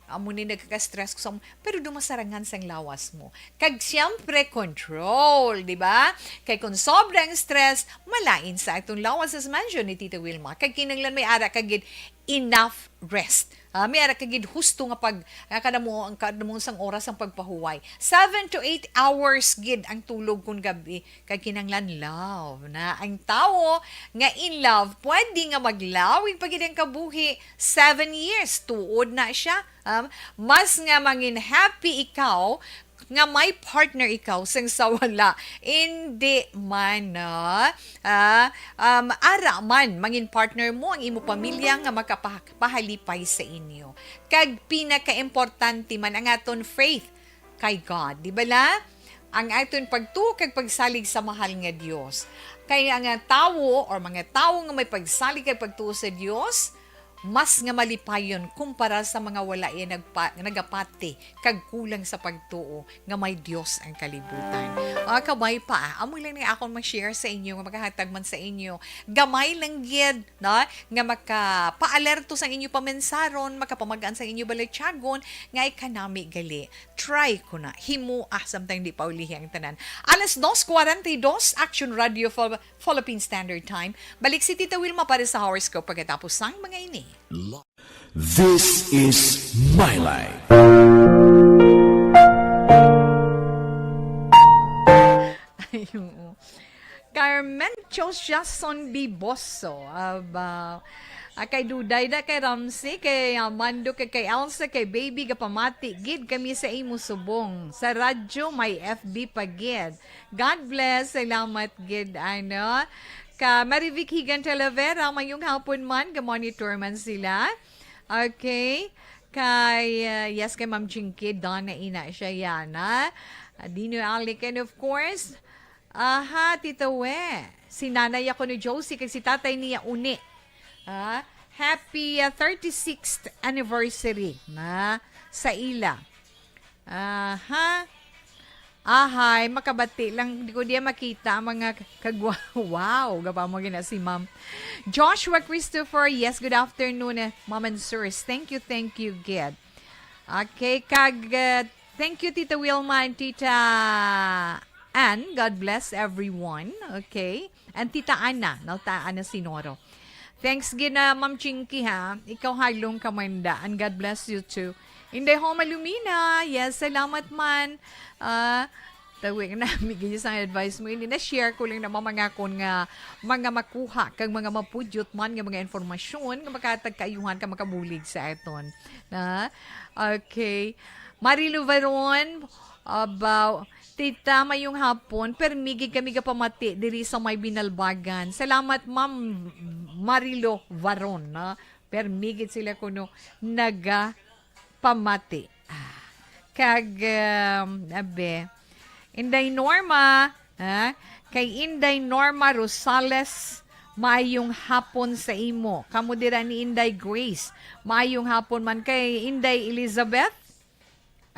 amo ni nagaka-stress ko sa mo," pero do masarangan sang lawas mo. Kag siyempre, control, di ba? Kay kung sobra ang stress, malain sa atong lawas, as mentioned ni Tita Wilma. Kag kinahanglan may ara ka gid enough rest. Ah, may ara ka gid husto nga pag, nga kada mo, ang kada mo sang oras ang pagpahuway. Seven to eight hours gid ang tulog kun gabi. Kay kinahanglan love na. Ang tawo nga in love, pwede nga maglawig pa gid ang kabuhi. Seven years, tuod na siya. Um, mas nga mangin happy ikaw nga may partner ikaw sang sa wala. Hindi man, no? Ah, um, ara man, mangin partner mo ang imo pamilya nga makapahalipay sa inyo. Kag pinakaimportante man ang aton faith kay God. Di bala? Ang aton pagtuo kag pagsalig sa mahal nga Dios. Kay ang, ah, tawo or mga tawo nga may pagsalig kag pagtuo sa Dios, mas nga malipayon kumpara sa mga wala iya nagpa-, nagapati kag kulang sa pagtuo nga may Dios ang kalibutan. Ah, kabay pa, ah. Amo lang ni akon ma-share sa inyo nga makahatag man sa inyo gamay lang gid, no? Nga makapaalerto sa inyo pamensaron, makapamagaan sa inyo balatyagon, nga ay kanami gali. Try ko na. Himo, ah, samtang di pa ulihi ang tanan. Alas dos cuarenta y dos, Action Radio Phil-, Philippine Standard Time. Balik si Tita Wilma para sa horoscope pagkatapos sang mga ini. This is My Life. Ay, oo. Carmen Chos Jason Biboso. Aba, ah, kay Duday da, kay Ramsey, kay, ah, Mando, kay, kay Elsa, kay Baby, gapamati gid kami sa imo subong. Sa radyo, may F B pa gid. God bless. Salamat gid, ano. Ka Marivic Higan Talavera, mayong hapon man, ga-monitor man sila. Okay. Kay, uh, yes, kay Ma'am Jinky, Donna ina siya yan, ha? Uh, Dino Alic, and of course, aha, Tito We. Si nanay ako ni Josie, kag si tatay niya uni. Ah, happy, uh, thirty-sixth anniversary na sa ila. Aha. Ahay, makabati lang. Di ko diya makita ang mga kagwa-, wow, gapa mo gina si Ma'am. Joshua Christopher, yes, good afternoon, eh, Ma'am and Sirs. Thank you, thank you, gid. Okay, kag, uh, thank you, Tita Wilma and Tita Ann. God bless everyone. Okay. And Tita Ana, no? Ta Ana Sinoro. Thanks gina, Ma'am Chinky, ha? Ikaw halong kamanda. And God bless you too. Inday Homa Lumina, yes, salamat man. Ah, tawi na, migay sa advice mo. Hindi na share ko lang na mamangakon nga mga makuha kag mga mapudyot man nga mga informasyon nga makatag kaayuhan ka makabulig sa aton. Na? Okay. Marilu Veron, about Tita, mayong hapon. Permi gid kami gapamati diri sa may Binalbagan. Salamat, Ma'am Marilo Varon, no? Permi gid sila kuno nagapamati. Ah, kag, um, abe, Inday Norma, ha? Kay Inday Norma Rosales, mayong hapon sa imo. Kamo dira ni Inday Grace, mayong hapon man. Kay Inday Elizabeth,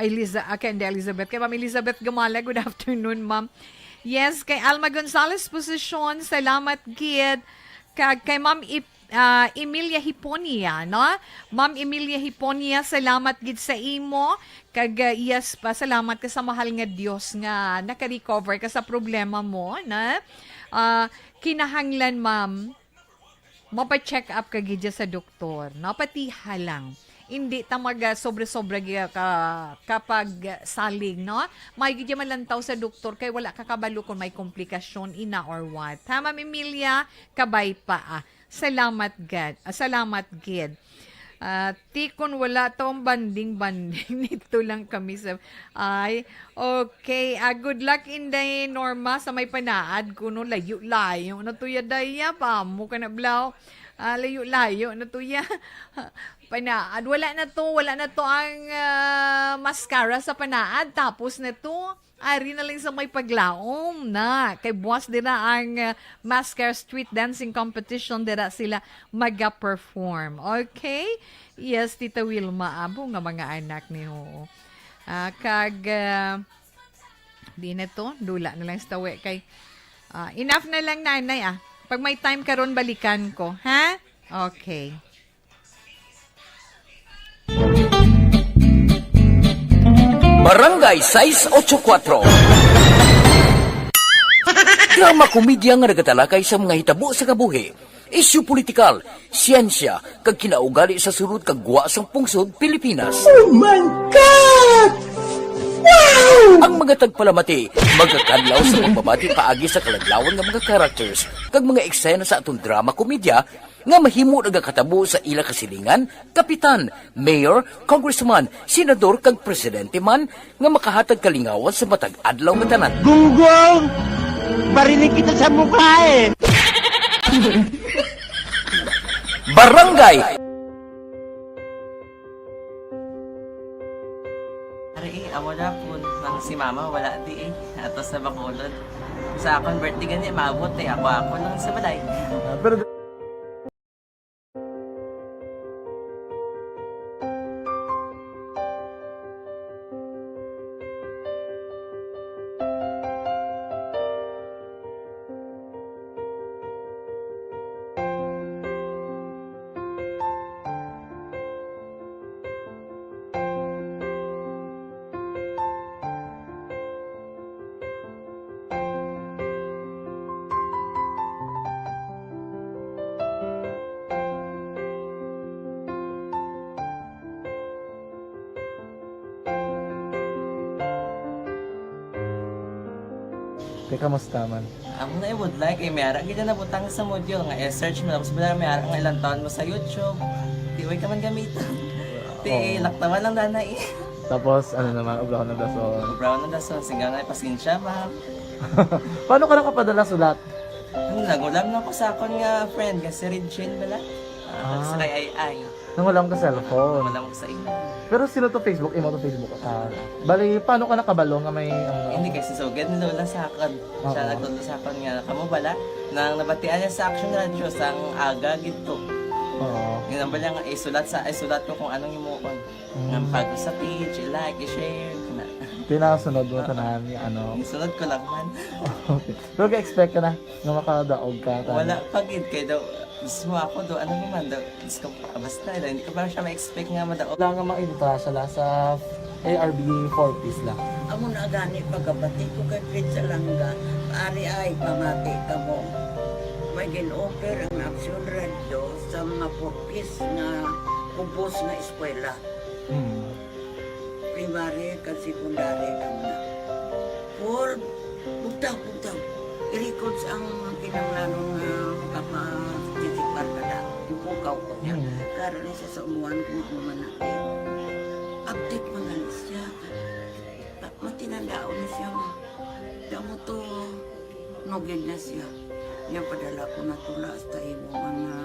Ay, Liza, ah, kay Inday Elizabeth. Kay Ma'am Elizabeth Gamala, good afternoon, ma'am. Yes, kay Alma Gonzalez Posisyon, salamat gid. Kag kay Ma'am Ip-, ah, Emilia Hiponia, no? Ma'am Emilia Hiponia, salamat gid sa imo. Kag, ah, yes pa, salamat ka sa mahal nga Dios nga naka-recover ka sa problema mo, na, ah, kinahanglan, ma'am, mapa-check up ka gid sa doktor, no? Patiha lang. Hindi ta mag, ah, sobra-sobra gid ka, kapag salig, no? May gid malantaw sa doktor kay wala ka kabalo kung may komplikasyon ina or what. Ha, Ma'am Emilia? Kabay pa, ah. Salamat gid. Ah, salamat gid. Ah, ti kun wala to ang banding-banding, dito lang kami sa, ay, okay. Ah, good luck, Inday Norma, sa may Panaad kuno, layo-layo na to ya, daya, pa mo ka na, blaw. Ah, layo-layo na to ya. Panaad, wala na to, wala na to ang, ah, mascara sa Panaad, tapos na to. Ari na lang sa may Paglaom na. Kay buwas dira ang, ah, Mascara Street Dancing Competition, dira sila maga-perform. Okay? Yes, Tita Wilma, abo nga mga anak ni, oo. Ah, kag, ah, di na to, dula na lang sa tawi kay, ah, enough na lang, nanay, ah. Pag may time karon, balikan ko, ha? Okay. Barangay sais otso kuwatro. Drama komedya nga nagatalakay sa mga hitabo sa kabuhi, isyu politikal, siyensya, kag kinaugali sa sulod kag gwa sang pungsod Pilipinas. Oh my God! Wow! Ang mga tagpalamati magakadlaw sa pagbabati paagi sa kaladlawan nga mga characters kag mga eksena sa aton drama komedya nga mahimo nagakatabo sa ila kasilingan, kapitan, mayor, congressman, senador, kag presidente man nga makahatag kalingawan sa matag adlaw nga tanan. Gunggong! Barinig kita sa mukha eh! Barangay! Ari eh, amo na po nang si mama wala di eh. Ato sa Bacolod. Sa akon birthday gani, maabot eh. Ako-ako lang sa balay. Ah, pero Te, kamusta man? Amo na, I would like, eh, may ara gid na nabutang sa module nga i-search mo, tapos bala may ara nga ilang taon mo sa YouTube. Di, way ka man gamiton. Ti, Oo. Laktawan lang dana eh. Tapos, ano naman, ublahon ng dason. Brown ang dason, singgaw na, pasensya, ma'am. Paano ka nakapadala sulat? Ano, nagulam na ko sa akon nga friend, nga si Regine bala. Ah, Ah. sa kay Ay Ay. Nangulam ka cellphone. Wala mo sa imo. Pero sino to Facebook? Imo to Facebook? Ah, bali, paano ka nakabalo nga may ano? Hindi kay si Sugad ni Lola sa akon. Siya Oo. nagtudlo sa akon nga kamo bala nang nabatian niya sa Action Radio sang aga gid to. Oo. Ginambal niya nga isulat sa isulat ko kung anong himuon. Mm. Nga pag sa page, i-like, i-share, kana. Pinasunod mo tanan nga ano. Isunod ko lang man. Okay. Pero ga-expect ka na nga makadaog ka tanan? Wala pa gid kay daw mismo ako do ano naman daw Diyos ko, basta, hindi ko pa siya ma-expect nga madaog. Wala nga maibita siya la sa A R B four Ps la. Amo na gani pagkabati ko kay Fritz Alanga, ari ay pamati kamo. May gin-offer ang Aksyon Radyo sa mga four Ps nga kubos nga eskwela. Hmm. Primary kag secondary kamo na. Four Bugtaw, bugtaw. I-records ang kinahanglanon nga makapatisipar ka na. Ipukaw ko niya. Mm. Karon ni sa umuan kung ano man na. Update man gani siya. Ta-, matinandaon ni siya nga. Damo to, nugid na siya. Niya padala ko na tula hasta imo nga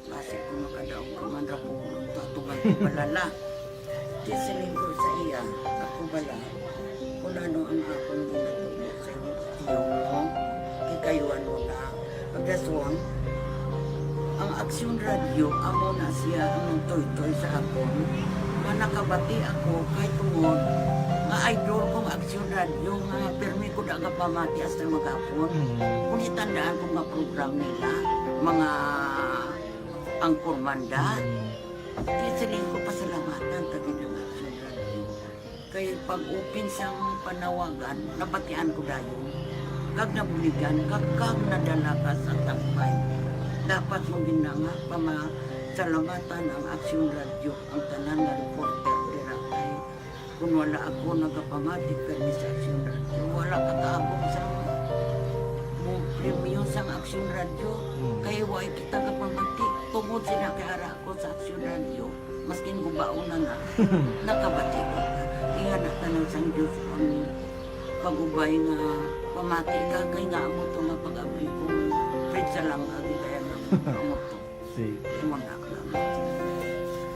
Basi kung makadaog ka man ra puhon, tutugan ko bala na. Di siling ko sa iya, ako bala, kung ano ang akong ginatubo sa imo, tiyo mo, kay kayuan mo na. Pagdason, ang Aksyon Radyo, amo na siya ang nagtoytoy sa akon, nga nakabati ako kay tungod nga idol kong Aksyon Radyo nga pirmi ko da nga pamati hasta maghapon. Mm. Kung itandaan ko nga program nila, mga Ang Kurmanda. Kaya siling ko pasalamatan ta gid ang Action Radio. Kay pag-open sang panawagan, nabatian ko dayon. Kag nabuligan, kag, kag nadala ka sa tampay. Dapat mo gid na nga pamasalamatan ang Action Radio, ang tanan nga reporter dira kay Kun wala ako nagapamati kay Miss Action Radio, wala ka kaabot sa mo premyo sang Action Radio. Hmm. Kay wa kita kapamati. Tungod sila kay ara ako sa Action Radio. Maskin gubaon na na, nakabati ko. Ingana ka na sang Diyos ang pag-ubay nga pamati ka, kay nga amo to nga pag-abli ko, pizza lang, agi kaya nga amo to. Sige. Imo na lang.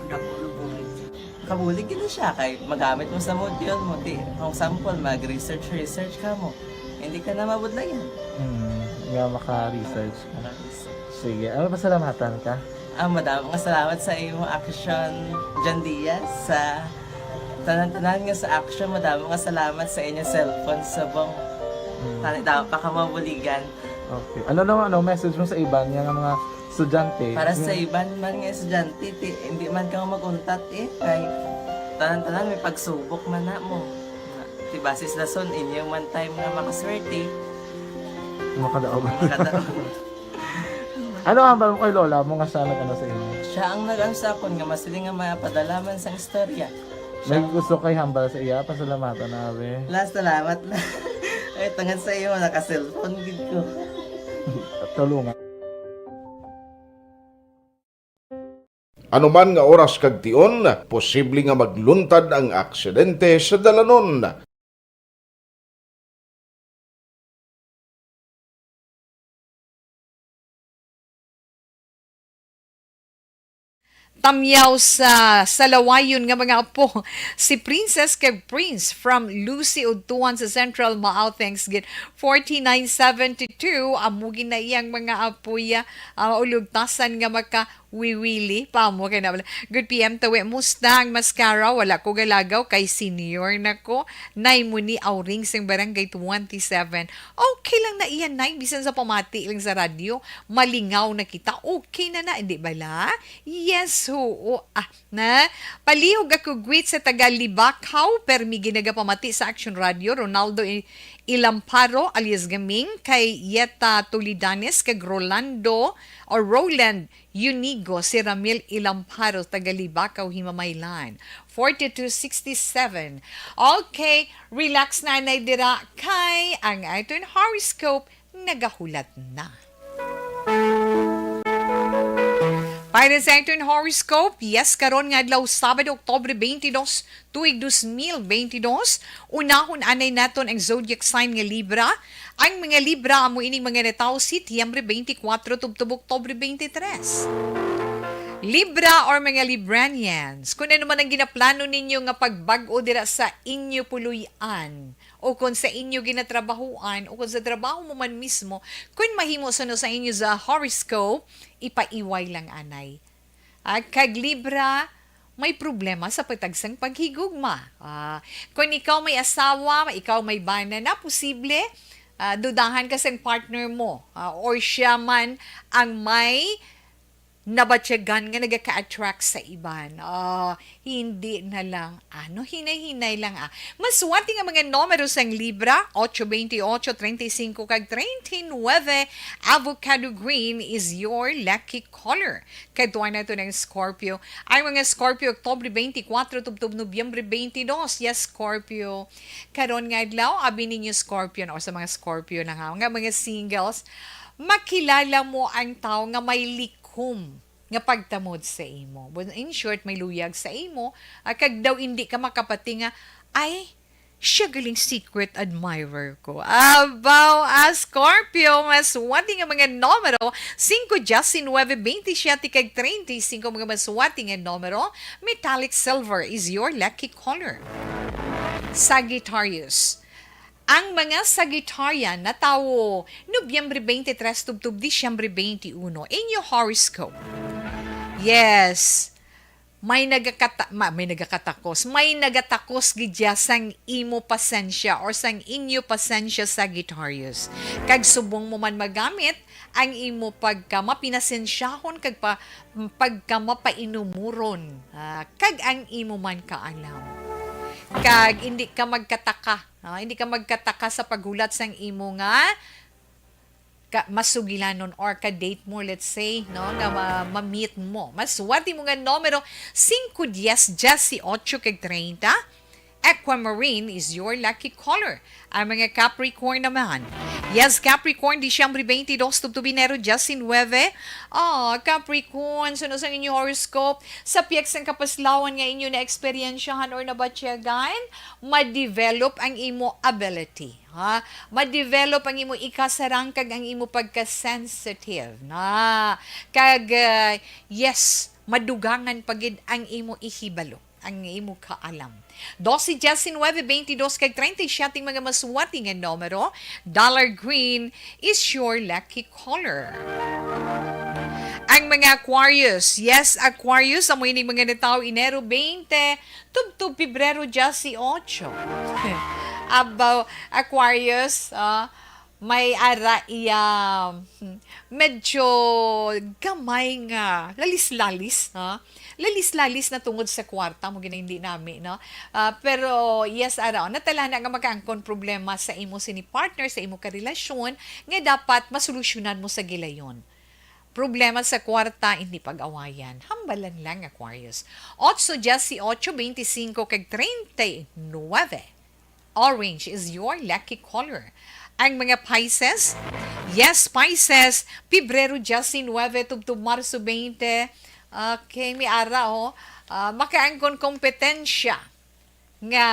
Dako na bulig siya. Kabulig gid siya kay magamit mo sa module mo. Di, kung sample, mag-research, research ka mo. Hindi ka na mabudlayan. Hmm, nga maka-research ka. Maka-research. Sige, ano, pasalamatan ka? Ah, madamo nga salamat sa imo action, John Diaz, sa tanan-tanan nga sa action. Madamo nga salamat sa inyo cellphone subong. Hmm. Tani, dapat pa ka mabuligan. Okay. Ano naman, ano, message mo sa iban nga mga estudyante? Para sa Hmm. iban man nga estudyante, ti, hindi man ka mag-untat eh. Kay tanan-tanan may pagsubok man na mo. Ti basis lason inyo man time nga makaswerte. Makadaog. Makadaog. Ano ang hambal mo kay lola mo nga siya nag-ano sa imo? Siya ang nag-ano sa akon nga masiling nga mapadala man sang istorya. May Siya gusto kay hambal sa iya, pasalamatan na, abi. La, salamat na. Ay, tungod sa imo, naka-cellphone gid ko. Tulungan. Anuman nga oras kag tion, posible nga magluntad ang aksidente sa dalanon. Tamyaw sa salawayon nga mga apo, si Princess kag Prince from Lucy Udtuan sa Central Maao. Thanks gid. Forty-nine seventy-two, amo gid na iyang mga apo ya, ah, ulugtasan nga makawiwili pa mo kay na. Good P M, tawi, musta ang mascara? Wala ko galagaw kay senior na ko. Nay mo ni Auring sing Barangay twenty-seven. Okay lang na iyan, nay, bisan sa pamati lang sa radyo, malingaw na kita. Okay na na, hindi bala? Yes, oo. Ah, na, palihog ako, greet sa taga Libakaw, permi ginagapamati sa Action Radio, Ronaldo I-, Ilamparo alias Gaming, kay Yeta Tulidanes, kag Rolando, o Roland Unigo, si Ramil Ilamparo, taga Libakaw, Himamaylan, forty-two sixty-seven. Okay, relax na, anay, dira kay ang aton horoscope nagahulat na. Para sa aton horoscope, yes, karon nga adlaw, Sabado, Oktubre twenty-two, tuig dos mil bentidós, unahon anay naton ang zodiac sign nga Libra. Ang mga Libra amo ining mga natawo Setyembre twenty-four tubtob Oktubre twenty-three. Libra or mga Libranians, kung ano man ang ginaplano ninyo nga pagbag-o dira sa inyo puloy-an, o kung sa inyo ginatrabahuan, o kung sa trabaho mo man mismo, kung mahimo suno sa inyo sa horoscope, ipaiway lang anay. Ah, kag Libra, may problema sa pagtagsang paghigugma. Ah, kung ikaw may asawa, ikaw may bana na, posible, ah, dudahan ka sa partner mo, ah, or siya man ang may nabatyagan nga nagaka-attract sa iban. Ah, hindi na lang, ano, hinay-hinay lang, ah. Maswerte nga mga numero sang Libra, ocho, twenty-ocho, treinta y cinco, kag treinta y nueve. Avocado green is your lucky color. Kadtuan nato ng Scorpio. Ay, mga Scorpio, Oktubre twenty-four tubtob Nobyembre twenty-two. Yes, Scorpio. Karon nga adlaw, abi ninyo Scorpio, o sa mga Scorpio na nga, nga mga singles, makilala mo ang tao nga may likom nga pagtamod sa imo. But in short, may luyag sa imo, ah, kag daw hindi ka makapati nga, "Ay, siya galing secret admirer ko." Abaw, ah, Scorpio, maswerte nga mga numero, singko, diyes, nuebe, bente, siyete, kag treinta y cinco, mga maswerte nga numero. Metallic silver is your lucky color. Sagittarius. Ang mga Sagittarian natawo Nobyembre twenty-three tubtob Disyembre twenty-one. Inyo horoscope. Yes. May nagakata-, ma-, may nagakatakos. May nagatakos gid ya sang imo pasensya or sang inyo pasensya, Sagittarius. Kag subong mo man magamit ang imo pagkamapinasensyahon kag pa-, pagkamapainumuron, ah, kag ang imo man kaalam. Kag hindi ka magkataka, ah, hindi ka magkataka sa paghulat sang imo nga ka-, masugilanon or ka-date mo, let's say, no, nga ma-, ma-meet mo. Maswerte mo nga numero, singko, diyes, diyes y ocho, kag treinta. Aquamarine is your lucky color. Ang mga Capricorn naman. Yes, Capricorn, Disyembre twenty-two, tubtub Enero diecinueve. Ah, Capricorn, suno sa inyo horoscope, sa piyag sang kapaslawan nga inyo na-eksperyensyahan or nabatyagan, ma-develop ang imo ability. Ha? Ma-develop ang imo ikasarang kag ang imo pagka-sensitive. Na, kag, ah, yes, madugangan pa gid ang imo ihibalo, ang imo kaalam. Dose, diecinueve, veintidós, kag treinta y siete mga maswerte nga numero. Dollar green is your lucky color. Ang mga Aquarius, yes, Aquarius, amo ining mga natawo Enero twenty, tubtob Pebrero dieciocho. Abaw, Aquarius, ah, may ara iya, hmm, medyo gamay nga lalis-lalis, ha? Lalis-lalis na tungod sa kwarta, mo gina hindi nami, no? Ah, pero yes, ara, natala na nga makaangkon problema sa imo sini partner, sa imo karelasyon, nga dapat masolusyonan mo sa gilayon. Problema sa kwarta, hindi pag-awayan. Hambalan lang, Aquarius. Otso, dieciocho, veinticinco, kag treinta y nueve. Orange is your lucky color. Ang mga Pisces, yes, Pisces, Pebrero diecinueve tubtob Marso twenty. Okay, may ara, oh. Ah, makaangkon kompetensya nga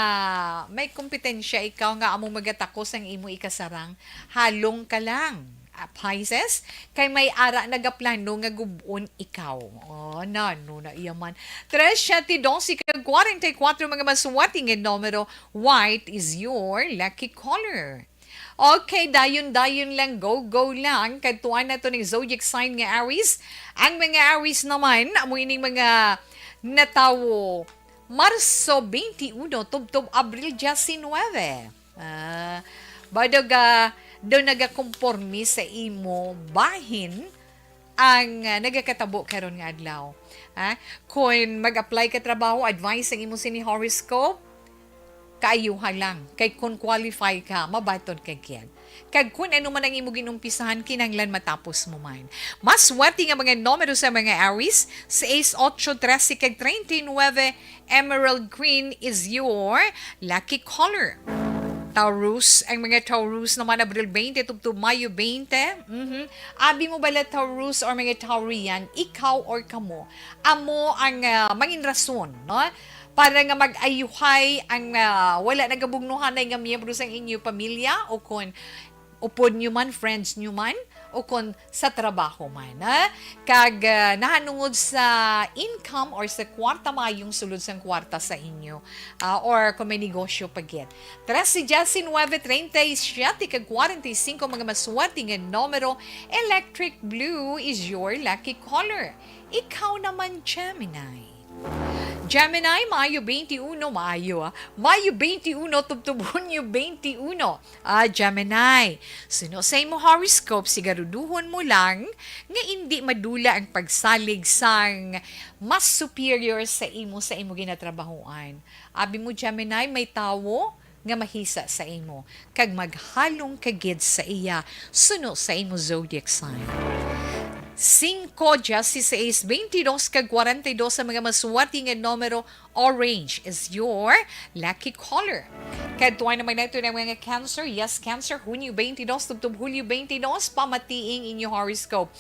may kompetensya ikaw nga amo magatako sang imo ikasarang. Halong ka lang. Ah, Pisces, kay may ara nagaplano nga gub-on ikaw. Oh, nano na iya man. Tres, siete, doce, kag kwarenta y kuwatro mga maswerte nga numero. White is your lucky color. Okay, dayon-dayon lang, go-go lang. Kadtuan nato ning zodiac sign nga Aries. Ang mga Aries naman, amo ining mga natawo Marso twenty-one, tubtob Abril diecinueve. Ah, ba daw ga, daw nagakomporme sa imo bahin ang, ah, nagakatabo karon nga adlaw. Ha? Kung mag-apply ka trabaho, advice ang imo sini horoscope, kaayuha lang. Kay kung qualify ka, mabaton ka gid. Kag kung ano man ang imo ginumpisahan, kinahanglan matapos mo man. Maswerte nga mga numero sa mga Aries, sais, otso, trese, kag treinta y nueve, emerald green is your lucky color. Taurus, ang mga Taurus naman, Abril twenty tubtob Mayo twenty. Mhm. Abi mo bala, Taurus or mga Taurian, ikaw or kamo, amo ang, ah, mangin rason, no? Para nga mag-ayuhay ang, ah, wala nagabugnuhanay nga miyembro sang inyo pamilya o kon upod nyo man, friends nyo man, o kon sa trabaho man, ha? Kag, ah, nahanungod sa income or sa kwarta, maayong sulod sang kwarta sa inyo, ah, or kung may negosyo pa gid. Trese, diecinuebe, treinta y siete, kag kwarenta y cinco mga maswerte nga numero, electric blue is your lucky color. Ikaw naman, Gemini. Gemini, Mayo twenty-one, maayo, ah. Mayo twenty-one, tubtob Hunyo twenty-one. Ah, Gemini, suno sa imo horoscope, siguraduhon mo lang nga indi madula ang pagsalig sang mas superior sa imo, sa imo ginatrabahoan. Abi mo, Gemini, may tawo nga mahisa sa imo, kag maghalong ka gid sa iya, suno sa imo zodiac sign. Cinco, dieciséis, veintidós, kag kwarenta y dos sa mga maswerte nga numero. Orange is your lucky color. Kadtuan naman nato ang mga Cancer. Yes, Cancer, Hunyo twenty-dos tubtob Hulyo twenty-dos, pamatiing inyo horoscope.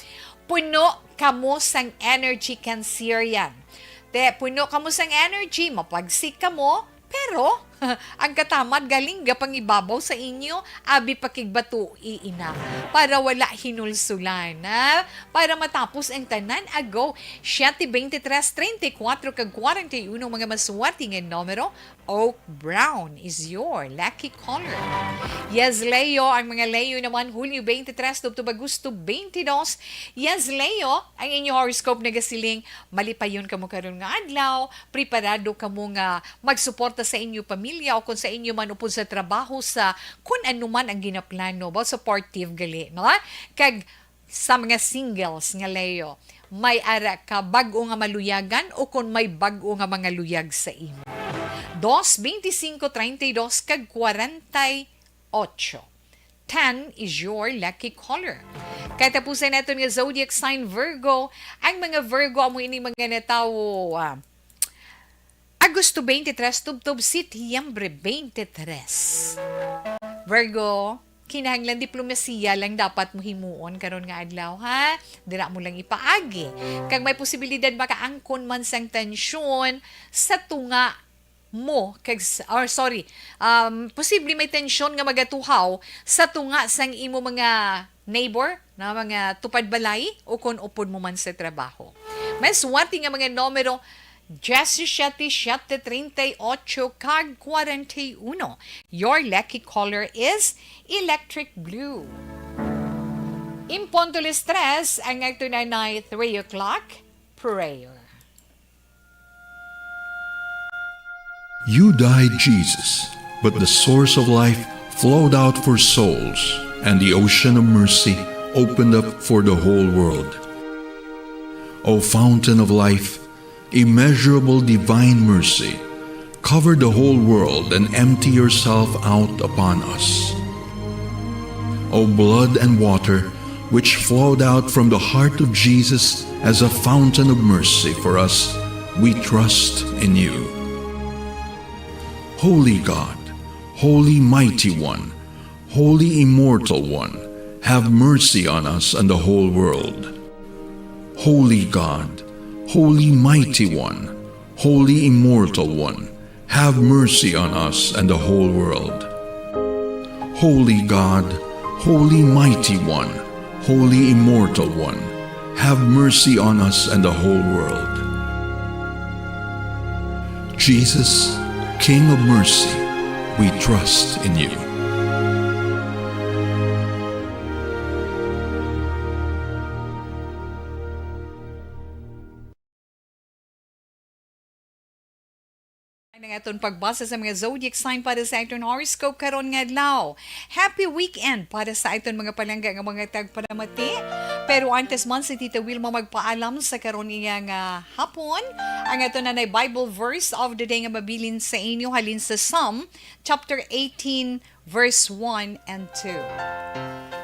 Puno kamo sang energy, Cancerian. Te, puno kamo sang energy, mapagsik kamo, pero ang katamad galing gapangibabaw sa inyo, abi pakigbatui ina, para wala hinulsulan, ha? Para matapos ang tanan, ago, siete, veintitrés, treinta y cuatro, kag kwarenta y uno mga maswerte nga numero, oak brown is your lucky color. Yes, Leo, ang mga Leo naman, Hulyo twenty-three tubtob Agosto twenty-two. Yes, Leo, ang inyo horoscope nagasiling, malipayon kamo karon nga adlaw, preparado kamo nga magsuporta sa inyo pamilya o kung sa inyo man upod sa trabaho, sa kun ano man ang ginaplano, ba, supportive gali, no? Kag sa mga singles nga Leo, may ara ka bag-o nga maluyagan o kon may bag-o nga mga luyag sa imo. Dos, veinticinco, treinta y dos, kag kwarenta y ocho. Tan is your lucky color. Katapusan naton nga zodiac sign, Virgo. Ang mga Virgo, amo ini mga natawo, ah, Agosto twenty-three, tubtob Setyembre twenty-three. Virgo, kinahanglan diplomasiya lang dapat mo himuon karon nga adlaw, ha? Dira mo lang ipaagi. Kag may posibilidad makaangkon man sang tensyon sa tunga mo, kag s-, or sorry, um, posible may tensyon nga magatuhaw sa tunga sang imo mga neighbor, na mga tupad balay, o kon upod mo man sa trabaho. May swerte nga mga numero, diyesisiyete, siyete, treinta y ocho, kag kwarenta y uno. Your lucky color is electric blue. In punto alas tres, ang ato na nay three o'clock prayer. You died, Jesus, but the source of life flowed out for souls, and the ocean of mercy opened up for the whole world. O fountain of life, immeasurable divine mercy, cover the whole world and empty yourself out upon us. O blood and water, which flowed out from the heart of Jesus as a fountain of mercy for us, we trust in you. Holy God, Holy Mighty One, Holy Immortal One, have mercy on us and the whole world. Holy God, Holy Mighty One, Holy Immortal One, have mercy on us and the whole world. Holy God, Holy Mighty One, Holy Immortal One, have mercy on us and the whole world. Jesus, King of mercy, we trust in you. Ang aton pagbasa sa mga zodiac sign para sa aton horoscope karon nga adlaw. Happy weekend para sa aton mga palangga nga mga tagpalamati. Pero antes man si Tita Wilma magpaalam sa karon nga, nga hapon, ang aton nanay Bible verse of the day nga mabilin sa inyo halin sa Psalm chapter eighteen, verse one and two.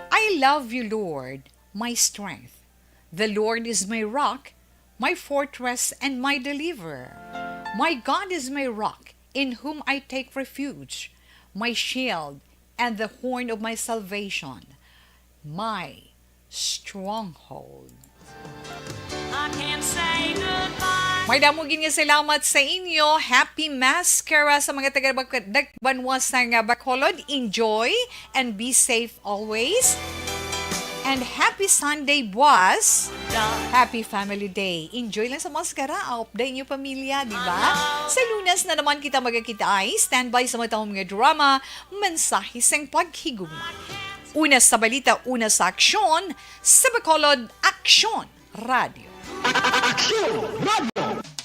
I love you, Lord, my strength. The Lord is my rock, my fortress, and my deliverer. My God is my rock, in whom I take refuge, my shield, and the horn of my salvation, my stronghold. I can't say goodbye. May damo gid nga salamat sa inyo. Happy Mass kara sa mga taga Bak-, Dakbanwa sa nga Bacolod. Enjoy and be safe always. And happy Sunday, buwas. Happy Family Day. Enjoy lang sa Mass kara. Update inyo pamilya, di ba? Sa Lunes na naman kita magkakita ay standby sa matahom nga drama, Mensahe sang Paghigugma. Una sa balita, una sa aksyon, sa Bacolod Aksyon Radio. Aksyon Radio.